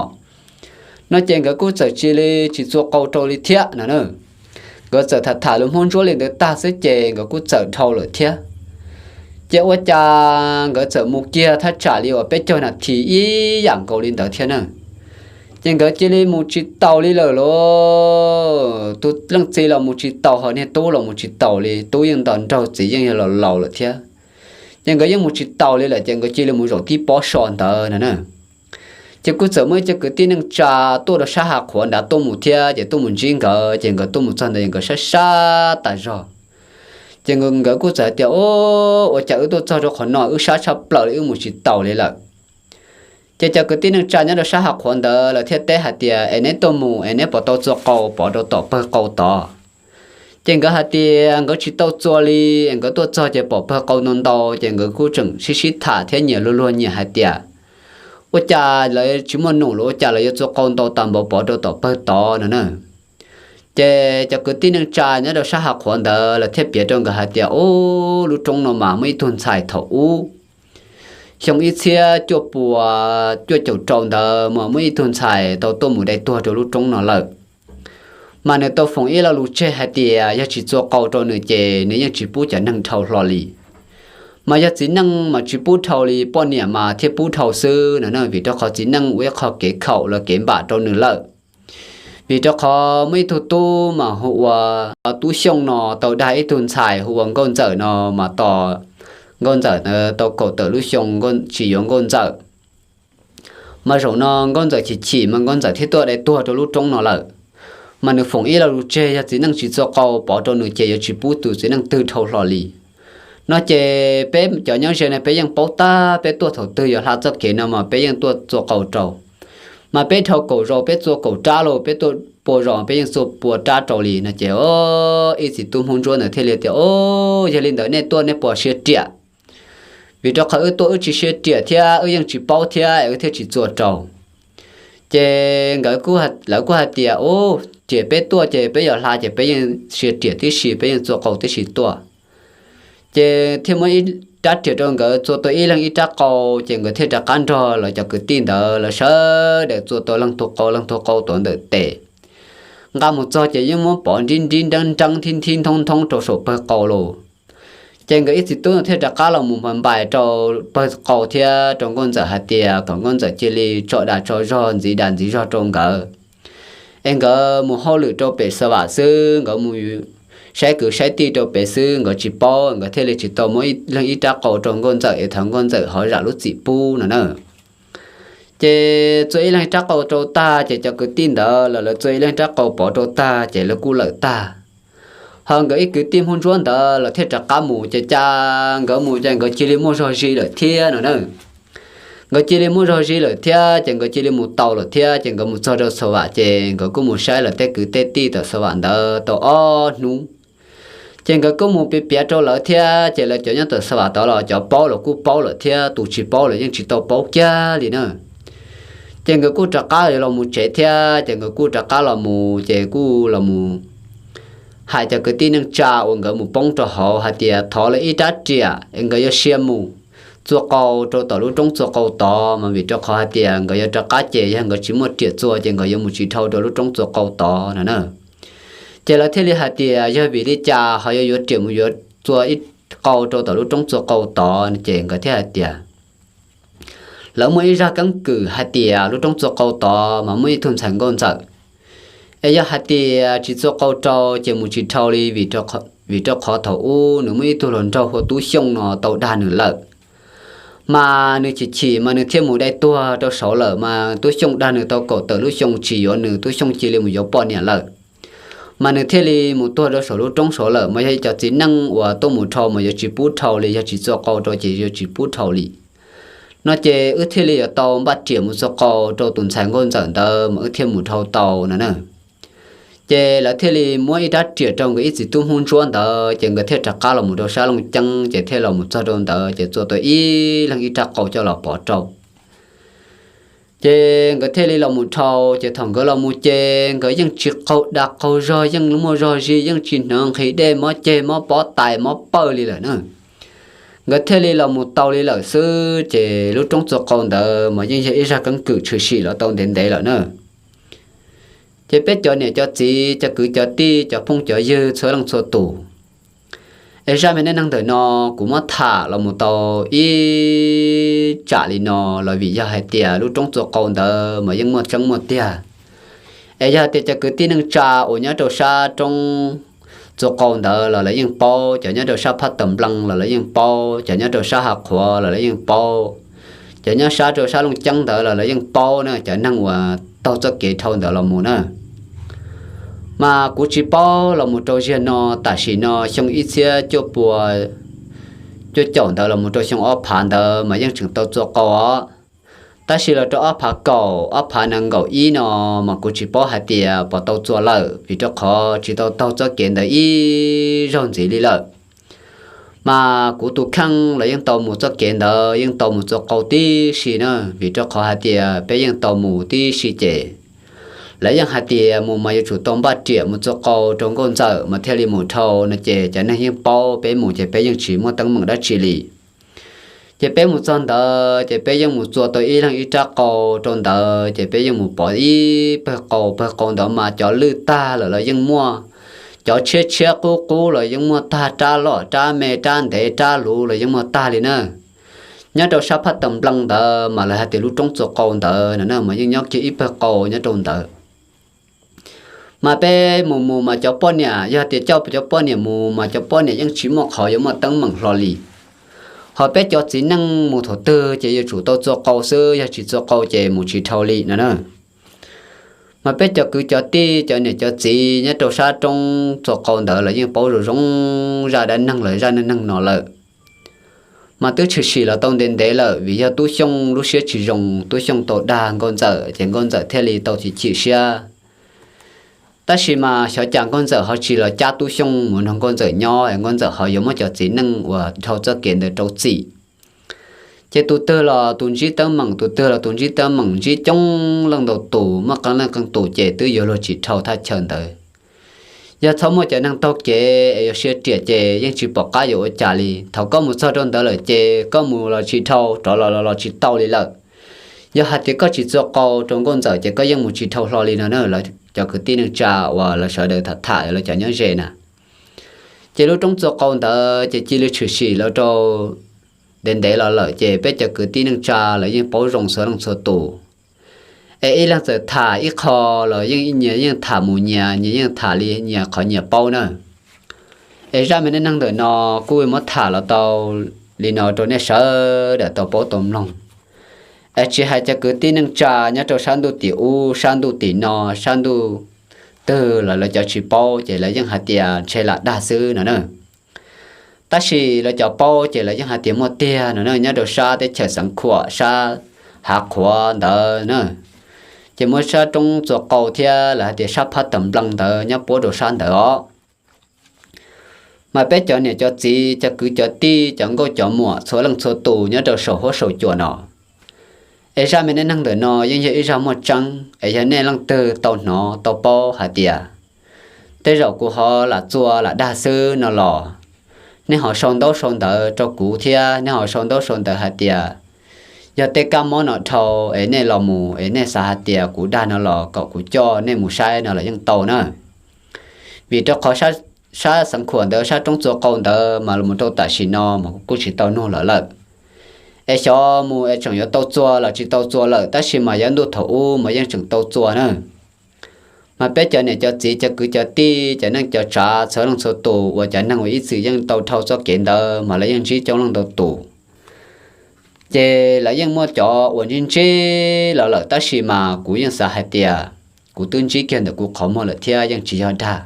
No ces nkawd kuj txawm cia li tsis txua qau rau li thiab no na. Nkawd txawm tham tham lus Hmoob Ntsuab li ntawd tag xwb ces nkawd kuj txawm dhau lawm thiab. Ces ua cas nkawd txawm mus kiag thaj tsam li uas peb caug nas this ib yam nkaus li ntawd thiab na. Ces nkawd cia li mus tsis taus li lawm lauj. Tus leej txiv los mus tsis taus ho niag tub los mus tsis taus li, tub yeej nto nraug txiv yeej yog laus laus lawm thiab. Ces nkawd yeej mus tsis taus li lawm ces nkawd cia li mus zaum tib pob so ntawd no na. Ces kuj txawm muaj ib co kwv tij neej tsa tuaj rau sab hav qhuav nrad tuaj mus thiab, ces tuaj mus ntsib nkawd, ces nkawd tuaj mus txog ntawd nkawd sab sab tas zog. Ces nkawd kuj txawm hais tias, Ua cas wb tuaj txog rau qhov no wb sab tshaj plaws li, wb mus tsis taus li lawm? Ces cov kwv tij neej tsa nyob rau sab hav qhuav ntawd lawv thiaj teb hais tias, Es neb tuaj mus es neb puas tau txua qau pov rau tom pawg qau tod? Ces nkawd hais tias nkawd tsis tau txua li, es nkawd tuaj txog ces pom pawg qau ntau ntau, ces nkawd kuj tseem sib sib tham thiab nyias luag luag nyias hais tias, Ua cas lawv tsis muaj num los ua cas lawv yuav txua qau ntau tas npaum pov rau tom pawg tod no na? Ces cov kwv tij neej tsa nyob rau sab hav qhuav ntawd lawv thiaj piav rau nkawd hais tias, Ub, lub roob no mas muaj ib tug ntxhais thaum ub xyoo ib txhiab cuaj puas cuaj caum rau ntawd mas muaj ib tug ntxhais tau tuaj mus dai tuag rau lub roob no lawm. Mas nws tau foom ib lo lus tseg hais tias yog tsis txua qau rau nws ces nws yeej tsis pub cov neeg dhau hlo li. Mas yog txiv neej mas tsis pub dhau li, poj niam mas thiaj pub dhau xwb no na, vim rau qhov txiv neej ua ib qho kev khaum los kev npam rau nws lawm. Vim rau qhov muaj ib tug tub mas hu ua Tub Xyooj no tau dag ib tug ntxhais hu ua Nkauj Ntxawm no, mas tos Nkauj Ntxawm tau kaum tawm lub xyoo tsis yuav Nkauj Ntxawm. Mas zaum no Nkauj Ntxawm chim chim mas Nkauj Ntxawm thiaj tuaj dai tuag rau lub roob no lawm. Mas nws foom ib lo lus tseg yog txiv neej tsis txua qau pov rau nws ces yuav tsis pub tus txiv neej twg dhau hlo li. No ces peb cov nyob ze no peb yeej paub tag, peb tuaj thaum twg yuav hla txoj kev no mas peb yeej tuaj txua qau rau. Mas peb dhau kaum zaus peb txua kaum rab los, peb tuaj pua zaus peb yeej txua pua rab rau li no ces, o, ib txiv tub Hmoob Ntsuab ntawd thiaj li tias, O, yog li ntawd nej tuaj nej puas siab riam? Vim rau qhov wb tuaj wb tsis siab riam thiab wb yeej tsis paub thiab es wb thiaj tsis txua rau. Ces nkawd, lawv kuj hais tias, Ub, ces peb tuaj ces peb yuav hla ces peb yeej siab riam tib si, peb yeej txua qau tib si tuaj. Ces thiaj muab ib rab riam rau nkawd txua tau ib leeg ib rab qau, ces nkawd thiaj rov qab nrog lawv cov kwv tij ntawd lawv sawv daws txua tau leej tug qau leej tug qau tuav ntawm tes. Nqa mus txog ces yeej muab pov nrib nrib nreeb nreeb thib nthib nthoob nthoob rau saum pawg qau los. Ces nkawd ib txiv tub no thiaj rov qab los mus npais npais rau pawg qau thiab rau Nkauj Ntxawm hais tias kom Nkauj Ntxawm cia li tso dag tso zog ntxiv dag ntxiv zog rau nkawd, es nkawd mus hauj lwm rau pem xa vam xwb, nkawd mus saib kwv saib tij rau pem xwb, nkawd tsis paub, nkawd thiaj li tsis tau muab leej ib rab qau rau Nkauj Ntxawm es thov Nkauj Ntxawm ho zam lub txim pub no na. Ces txua ib leeg rab qau rau tag ces cov kwv tij ntawd los lawv txua ib leeg rab qau pov rau tag ces lawv kuj lawm tag. Ho nkawd ib kwv tij Hmoob Ntsuab ntawd los thiaj rov qab mus ces cas nkawd mus ces nkawd cia li muaj zog zis lawm thiab no na. Nkawd cia li muaj zog zis lawm thiab ces nkawd cia li mus tau lawm thiab ces nkawd mus txog rau xa vam ces nkawd kuj mus saib lawv tej kwv tej tij tom xa vam ntawd tau ob hnub. Ces nkawd kuj mus piav piav rau lawv thiab ces lawv cov nyob tom xa vam tod los cov paub los kuj paub lawm thiab, tus tsis paub los yeej tsis tau paub kiag li na. Ces nkawd kuj rov qab los mus tsev thiab ces nkawd kuj rov qab los mus ces kuj los mus hais cov kwv tij neej tsa uas nkawd mus poob rau hauv hais tias thov lawv ib rab riam es nkawd yuav sia mus txua qau rau tom lub roob txua qau tod mas vim rau qhov hais tias nkawd yuav rov qab ces yog nkawd tsis muaj riam txua ces nkawd yuav mus tsis dhau rau lub roob txua qau tod no na. Ces lawv thiaj li hais tias yog vim li cas ho yuav yuav riam mus yuav txua ib qau rau tom lub roob txua qau tod ces nkawd thiaj hais tias lawv muaj ib zaj keeb kwm hais tias lub roob txua qau tod mas muaj ib tug ntxhais Nkauj Ntxawm, es yog hais tias tsis txua qau rau ces mus tsis dhau li, vim rau qhov thaum ub nws muaj ib tug hluas nraug hu ua Tub Xyooj no tau dag nws lawm. Mas nws chim chim mas nws thiaj mus dai tuag rau saud lawm mas Tub Xyooj dag nws tau kaum tawm lub xyoo tsis yuav nws, Tub Xyooj cia li mus yuav poj niam lawm. Mas nws thiaj li mus tuag rau saum lub roob saud lawm mas yog cov txiv neej uas tuaj mus dhau mas yuav tsis pub dhau li, yog tsis txua qau rau ces yuav tsis pub dhau li. No ces wb thiaj li yuav tau npaj riam mus txua qau rau tus ntxhais Nkauj Ntxawm ntawd mas wb thiaj mus dhau tau no na. Ces lawv thiaj li muab ib rab riam rau nkawd ib txiv tub Hmoob Ntsuab ntawd ces nkawd thiaj rov qab los mus rau sab Looj Ceeb ces thiaj los mus txog rau ntawd ces txua tau ib leeg ib rab qau coj los pov rau. Ces nkawd thiaj li los mus dhau ces thaum nkawd los mus ces nkawd yeej tsis qaug dag qaug zog, yeej muaj zog zis, yeej tsis hnov nqhis dej mob ceg mob pob tais mob pawj li lawm na. Nkawd thiaj li los mus tau li lawm xwb ces lub roob txua qau ntawd mas yeej yog ib zaj keeb kwm tshwm sim los tau ntev ntev lawm na. Ces peb cov niam cov txiv cov kwv cov tij cov phooj cov ywg txhua leej txhua tus, es zaj me neej neeg ntawm no kuv muab tham los mus tau ib tsam li no los vim yog hais tias lub roob txua qau ntawd mas yeej muaj tseeb muaj tiag. Es yog hais tias cov kwv tij neej tsa uas nyob rau sab roob txua qau ntawd los lawv yeej paub, cov nyob rau sab Phab Tam Nplees los lawv yeej paub, cov nyob rau sab Hav Qhuav los lawv yeej paub, cov nyob sab rau sab Looj Ceeb ntawd los lawv yeej paub na, cov neeg uas taug txoj kev dhau ntawd los mus na. Mas kuv tsis paub los mus rau ziag no, tam sim no xyoo ib txhiab cuaj pua cuaj caum ntawd los mus rau xyoo ob phav ntawd mas yeej tseem tau txua qau os. Tab sis los rau ob phav kaum, ob phav nees nkaum ib no mas kuv tsis paub hais tias puas tau txua lawm, vim rau qhov tsis tau taug txoj kev ntawd ib zaug ntxiv li lawm. Mas kuv tus kheej los yeej tau mus txoj kev ntawd, yeej tau mus txua qau tib si na, vim rau qhov hais tias peb yeej tau mus tib si ces lawv yeej hais tias mus mas yuav tsum tau npaj riam mus txua qau rau nkauj ntxawm mas thiaj li mus dhau no ces cov neeg yeej paub peb mus ces peb yeej tsis muaj teeb meem dab tsi li. Ces peb mus txog ntawd ces peb yeej mus txua tau ib leeg ib rab qau rau ntawd ces peb yeej mus pov ib pawg qau, pawg qau ntawd mas cov lwj tag lawm los yeej muaj, cov tshiab tshiab qub qub los yeej muaj tag, rab loj rab me, rab ntev rab luv los yeej muaj tag li na. Nyob rau sab Phab Tam Nplees ntawd mas lawv hais tias lub roob txua qau ntawd no na mas yeej nyob kiag ib pawg qau nyob rau ntawd. Mas peb mus mus mas cov poj niam, yog tias coj cov poj niam mus mas cov poj niam yeej tsis muaj qhov yuav muaj teeb meem hlo li. Ho peb cov txiv neej mus thaum twg ces yuav tsum tau txua qau xwb, yog tsis txua qau ces mus tsis dhau li no na. Mas peb cov kwv cov tij, cov niam cov txiv nyob rau sab roob txua qau ntawd los yeej paub zoo zoo zaj dab neeg los zaj neej neeg no lawm. Mas twb tshwm sim los tau ntev ntev lawm, vim yog Tub Xyooj lub siab tsis zoo, Tub Xyooj tau dag nkauj ntxawm ces nkauj ntxawm thiaj li tau chim chim siab. Tab sis mas xyov cas nkauj ntxawm ho tsis los cab Tub Xyooj mus nrog nkauj ntxawm nyob es nkauj ntxawm ho yuav muab cov txiv neej uas dhau txoj kev ntawd rau txim. Ces tus twg los tus ntsib teeb meem, tus twg los tus ntsib teeb meem, ntsib coob leej ntau tus, muaj qee leej qee tus ces twb yuav luag tsis dhau thaj chaw ntawd. Yog txhob muaj cov neeg taug kev es yuav siab riam ces yeej tsis pom qab yuav ua cas li. Thaum koj mus txog rau ntawd lawm ces koj mus los tsis dhau, rov los los tsis tau li lawm. Yog hais tias koj tsis txua qau rau nkauj ntxawm ces koj yeej mus tsis dhau hlo li no na. Lawv cov kwv tij neej tsa uas lawv sawv daws tham tham lawv cov nyob ze na, ces lub roob txua qau ntawd ces cia li tshwm sim los rau ntev ntev los lawm ces peb cov kwv tij neej tsa lawv yeej paub zoo txhua leej txhua tus. Es ib leeg txawm tham ib qho los yeej nyias yeej tham mus nyias, nyias yeej tham li nyias qhov nyias paub na. Es zaj me neej neeg ntawm no kuj muab tham los tau li no rau nej sawv daws tau paub tau mloog. Es tsis hais cov kwv tij neej tsa nyob rau sab ntuj tim ub, sab ntuj tim no, sab ntuj twg los lawv cov tsis paub ces lawv yeej hais tias ntshe lam dag xwb no na. Tab sis lawv cov paub ces lawv yeej hais tias muaj tiag no na, nyob rau sab teb chaws Xeev Khuam, sab Hav Qhuav ntawd na. Ces muab sab roob txua qau thiab lawv hais tias sab Phab Tam Nplees ntawd nyob puab rau sab ntawd os. Mas peb cov niam cov txiv, cov kwv cov tij, cov nkauj cov muam, txhua leej txhua tus nyob rau saum huab saum cua no, es zaj me neej neeg ntawm no yeej yog ib zaj muaj tseeb, es yog nej leej twg tau hnov tau paub hais tias tej zaum kuv ho lam txua lam dag xwb no los, nej ho sau ntaub sau ntawv rau kuv thiab nej ho sau ntaub sau ntawv hais tias yog tej kab mob no dhau es nej los mus es nej xav hais tias kuv dag no los kom kuv coj nej mus saib no los yeej tau na. Vim rau qhov sab Xeev Khuam ntawd, sab roob txua qau ntawd mas los rau tam sim no mas kuv kuj tsis tau nug lawv lawm. Es xyov mus es tseem yuav tau txua los tsis tau txua lawm, tab sis mas yav ntuj thaum ub mas yeej tseem tau txua na. Mas peb cov niam cov txiv, cov kwv cov tij, cov neej cov tsav, txhua leej txhua tus uas cov neeg uas ib txwm yeej tau dhau txoj kev ntawd mas lawv yeej ntsib coob leej ntau tus. Ces lawv yeej muaj cov uas ntsib ntsib los lawm, tab sis mas kuv yeej xav hais tias kuv twb ntsib kiag ntawm kuv qhov muag lawm thiab yeej tsis yog dag.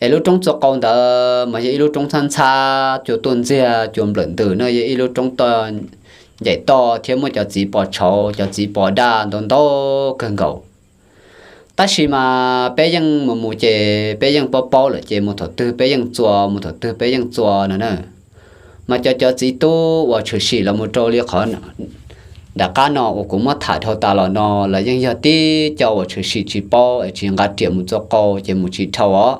Es lub roob txua qau ntawd mas yog ib lub roob ntxhab ntxhab, cua tuaj ntxiag, cua nplawm ntws na, yog ib lub roob toj ncaim toj thiab muaj cov txiv pos tshauv, cov txiv pos daj ntau ntau kawg nkaus. Tab sis mas peb yeej mus mus ces peb yeej paub paub lawm ces mus thaum twg peb yeej txua, mus thaum twg peb yeej txua no na. Mas cov cov txiv tub uas tshwm sim los mus rau li qhov nram qab no uas kuv muab tham dhau tas los no, lawv yeej yog tib co uas tshwm sim tsis paub es tsis nqa riam mus txua qau ces mus tsis dhau os.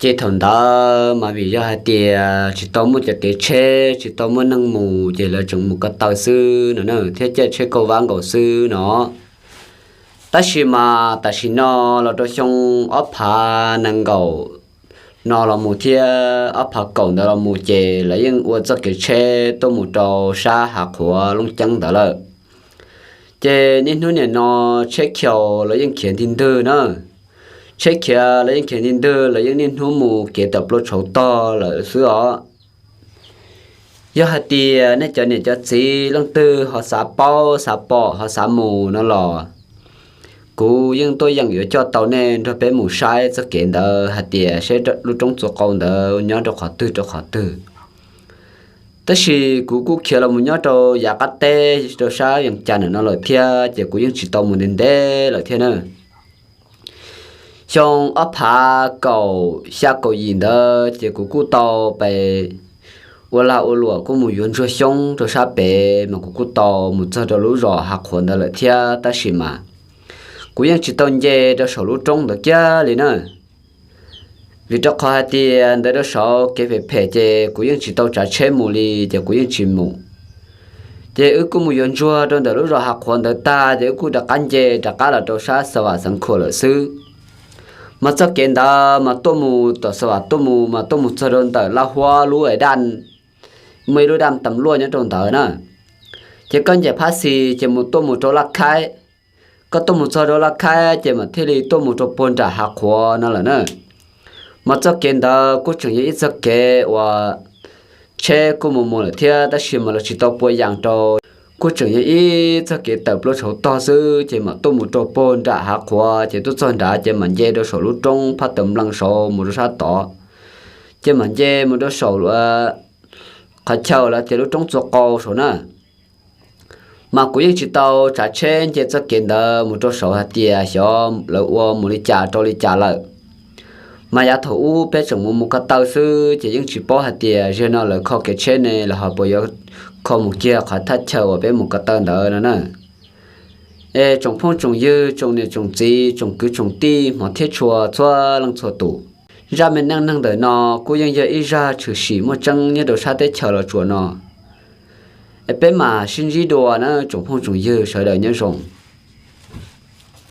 Ces thaum ntawd mas vim yog hais tias tsis tau muaj cov kev tsheb, tsis tau muaj neeg mus ces lawv tseem mus ko taw xwb no na, thiab caij tsheb kauj vab nkaus xwb no. Tab sis mas tam sim no los rau xyoo ob phav nees nkaum no los mus thiab ob phav kaum ntawd los mus ces lawv yeej ua txoj kev tsheb tuaj mus rau sab Hav Qhuav Looj Ceeb ntawd lawm. Ces niaj hnub nim no tsheb khiaus los yeej khiav nti ntwg na. Tsheb khiav los yeej khiav nti ntwg los yeej niaj hnub mus kev tawm plua tshauv tog lawm xwb os. Yog hais tias nej cov niam cov txiv leej twg ho xav paub xav pom ho xav mus no los kuv yeej tuaj yeem yuav coj tau nej nrog peb mus saib txoj kev ntawd hais tias seb lub roob txua qau ntawd nyob rau qhov twg rau qhov twg. Tab sis kuv kuj khiav los mus nyob rau yav qab teb rau sab Vees Cas ntawm no lawm thiab ces kuv yeej tsis tau mus ntev ntev lawm thiab na. Xyoo ob phav kaum xya kaum yim ntawd ces kuv kuj tau pes ua lag ua luam kuj mus yuav ntsuag xyoob rau sab pem mas kuv kuj tau mus txog rau lub zos Hav Qhuav ntawd lawm thiab tab sis mas kuv yeej tsis tau nce rau saum lub roob ntawd kiag li na. Vim rau qhov hais tias ntawd rau saud kev phem phem ces kuv yeej tsis tau tsav tsheb mus li ces kuv yeej tsis mus. Ces wb kuj mus yuav ntsuag rau ntawm lub zos Hav Qhuav ntawd tag ces wb kuj rov qab nce rov qab los rau sab Xa Vam Xeev Khuam lawm xwb. Mas txoj kev ntawd mas tuaj mus tom Xa Vam tuaj mus mas tuaj mus txog rau ntawm Laj Huab lub es daj, muaj ib lub daj tam luaj nyob rau ntawd na. Ces koj ncaim phab xis ces mus tuaj mus rau Laj Khaib. Koj tuaj mus txog rau Laj Khaib ces mam thiaj li tuaj mus rau puag nram Hav Qhuav no lawm na. Mas txoj kev ntawd kuj tseem yog ib txoj kev uas tsheb kuj mus mus lawm thiab tab sis mas los tsis tau pua yas rau. Kuj tseem yog ib txoj kev tawm plua tshauv tog xwb ces mam tuaj mus rau puag nram Hav Qhuav ces tuaj txog nrad ces mam nce rau saum lub roob Phab Taws Nplees saud mus rau sab tod. Ces mam nce mus rau saum qhov chaw lawv tias lub roob txua qau saud na. Mas kuv yeej tsis tau tsav tsheb nce txoj kev ntawd mus rau saud hais tias xyov lawv ua mus li cas rau li cas lawm. Mas yav thaum ub peb tseem mus mus ko taw xwb ces yeej tsis paub hais tias zaum no lawv kho kev tsheb ne los ho puas yuav kho mus kiag qhov thaj chaw uas peb mus ko taw ntawd no na. Es tsoom phooj tsoom ywg, tsoom niam tsoom txiv, tsoom kwv tsoom tij, hmov thiab tshua txhua leej txhua tus, zaj me neej neeg ntawm no kuj yeej yog ib zaj tshwm sim muaj tseeb nyob rau sab teb chaws Los Tsuas no. Es peb mam sib ntsib dua na tsoom phooj tsoom ywg, sawv daws nyob zoo.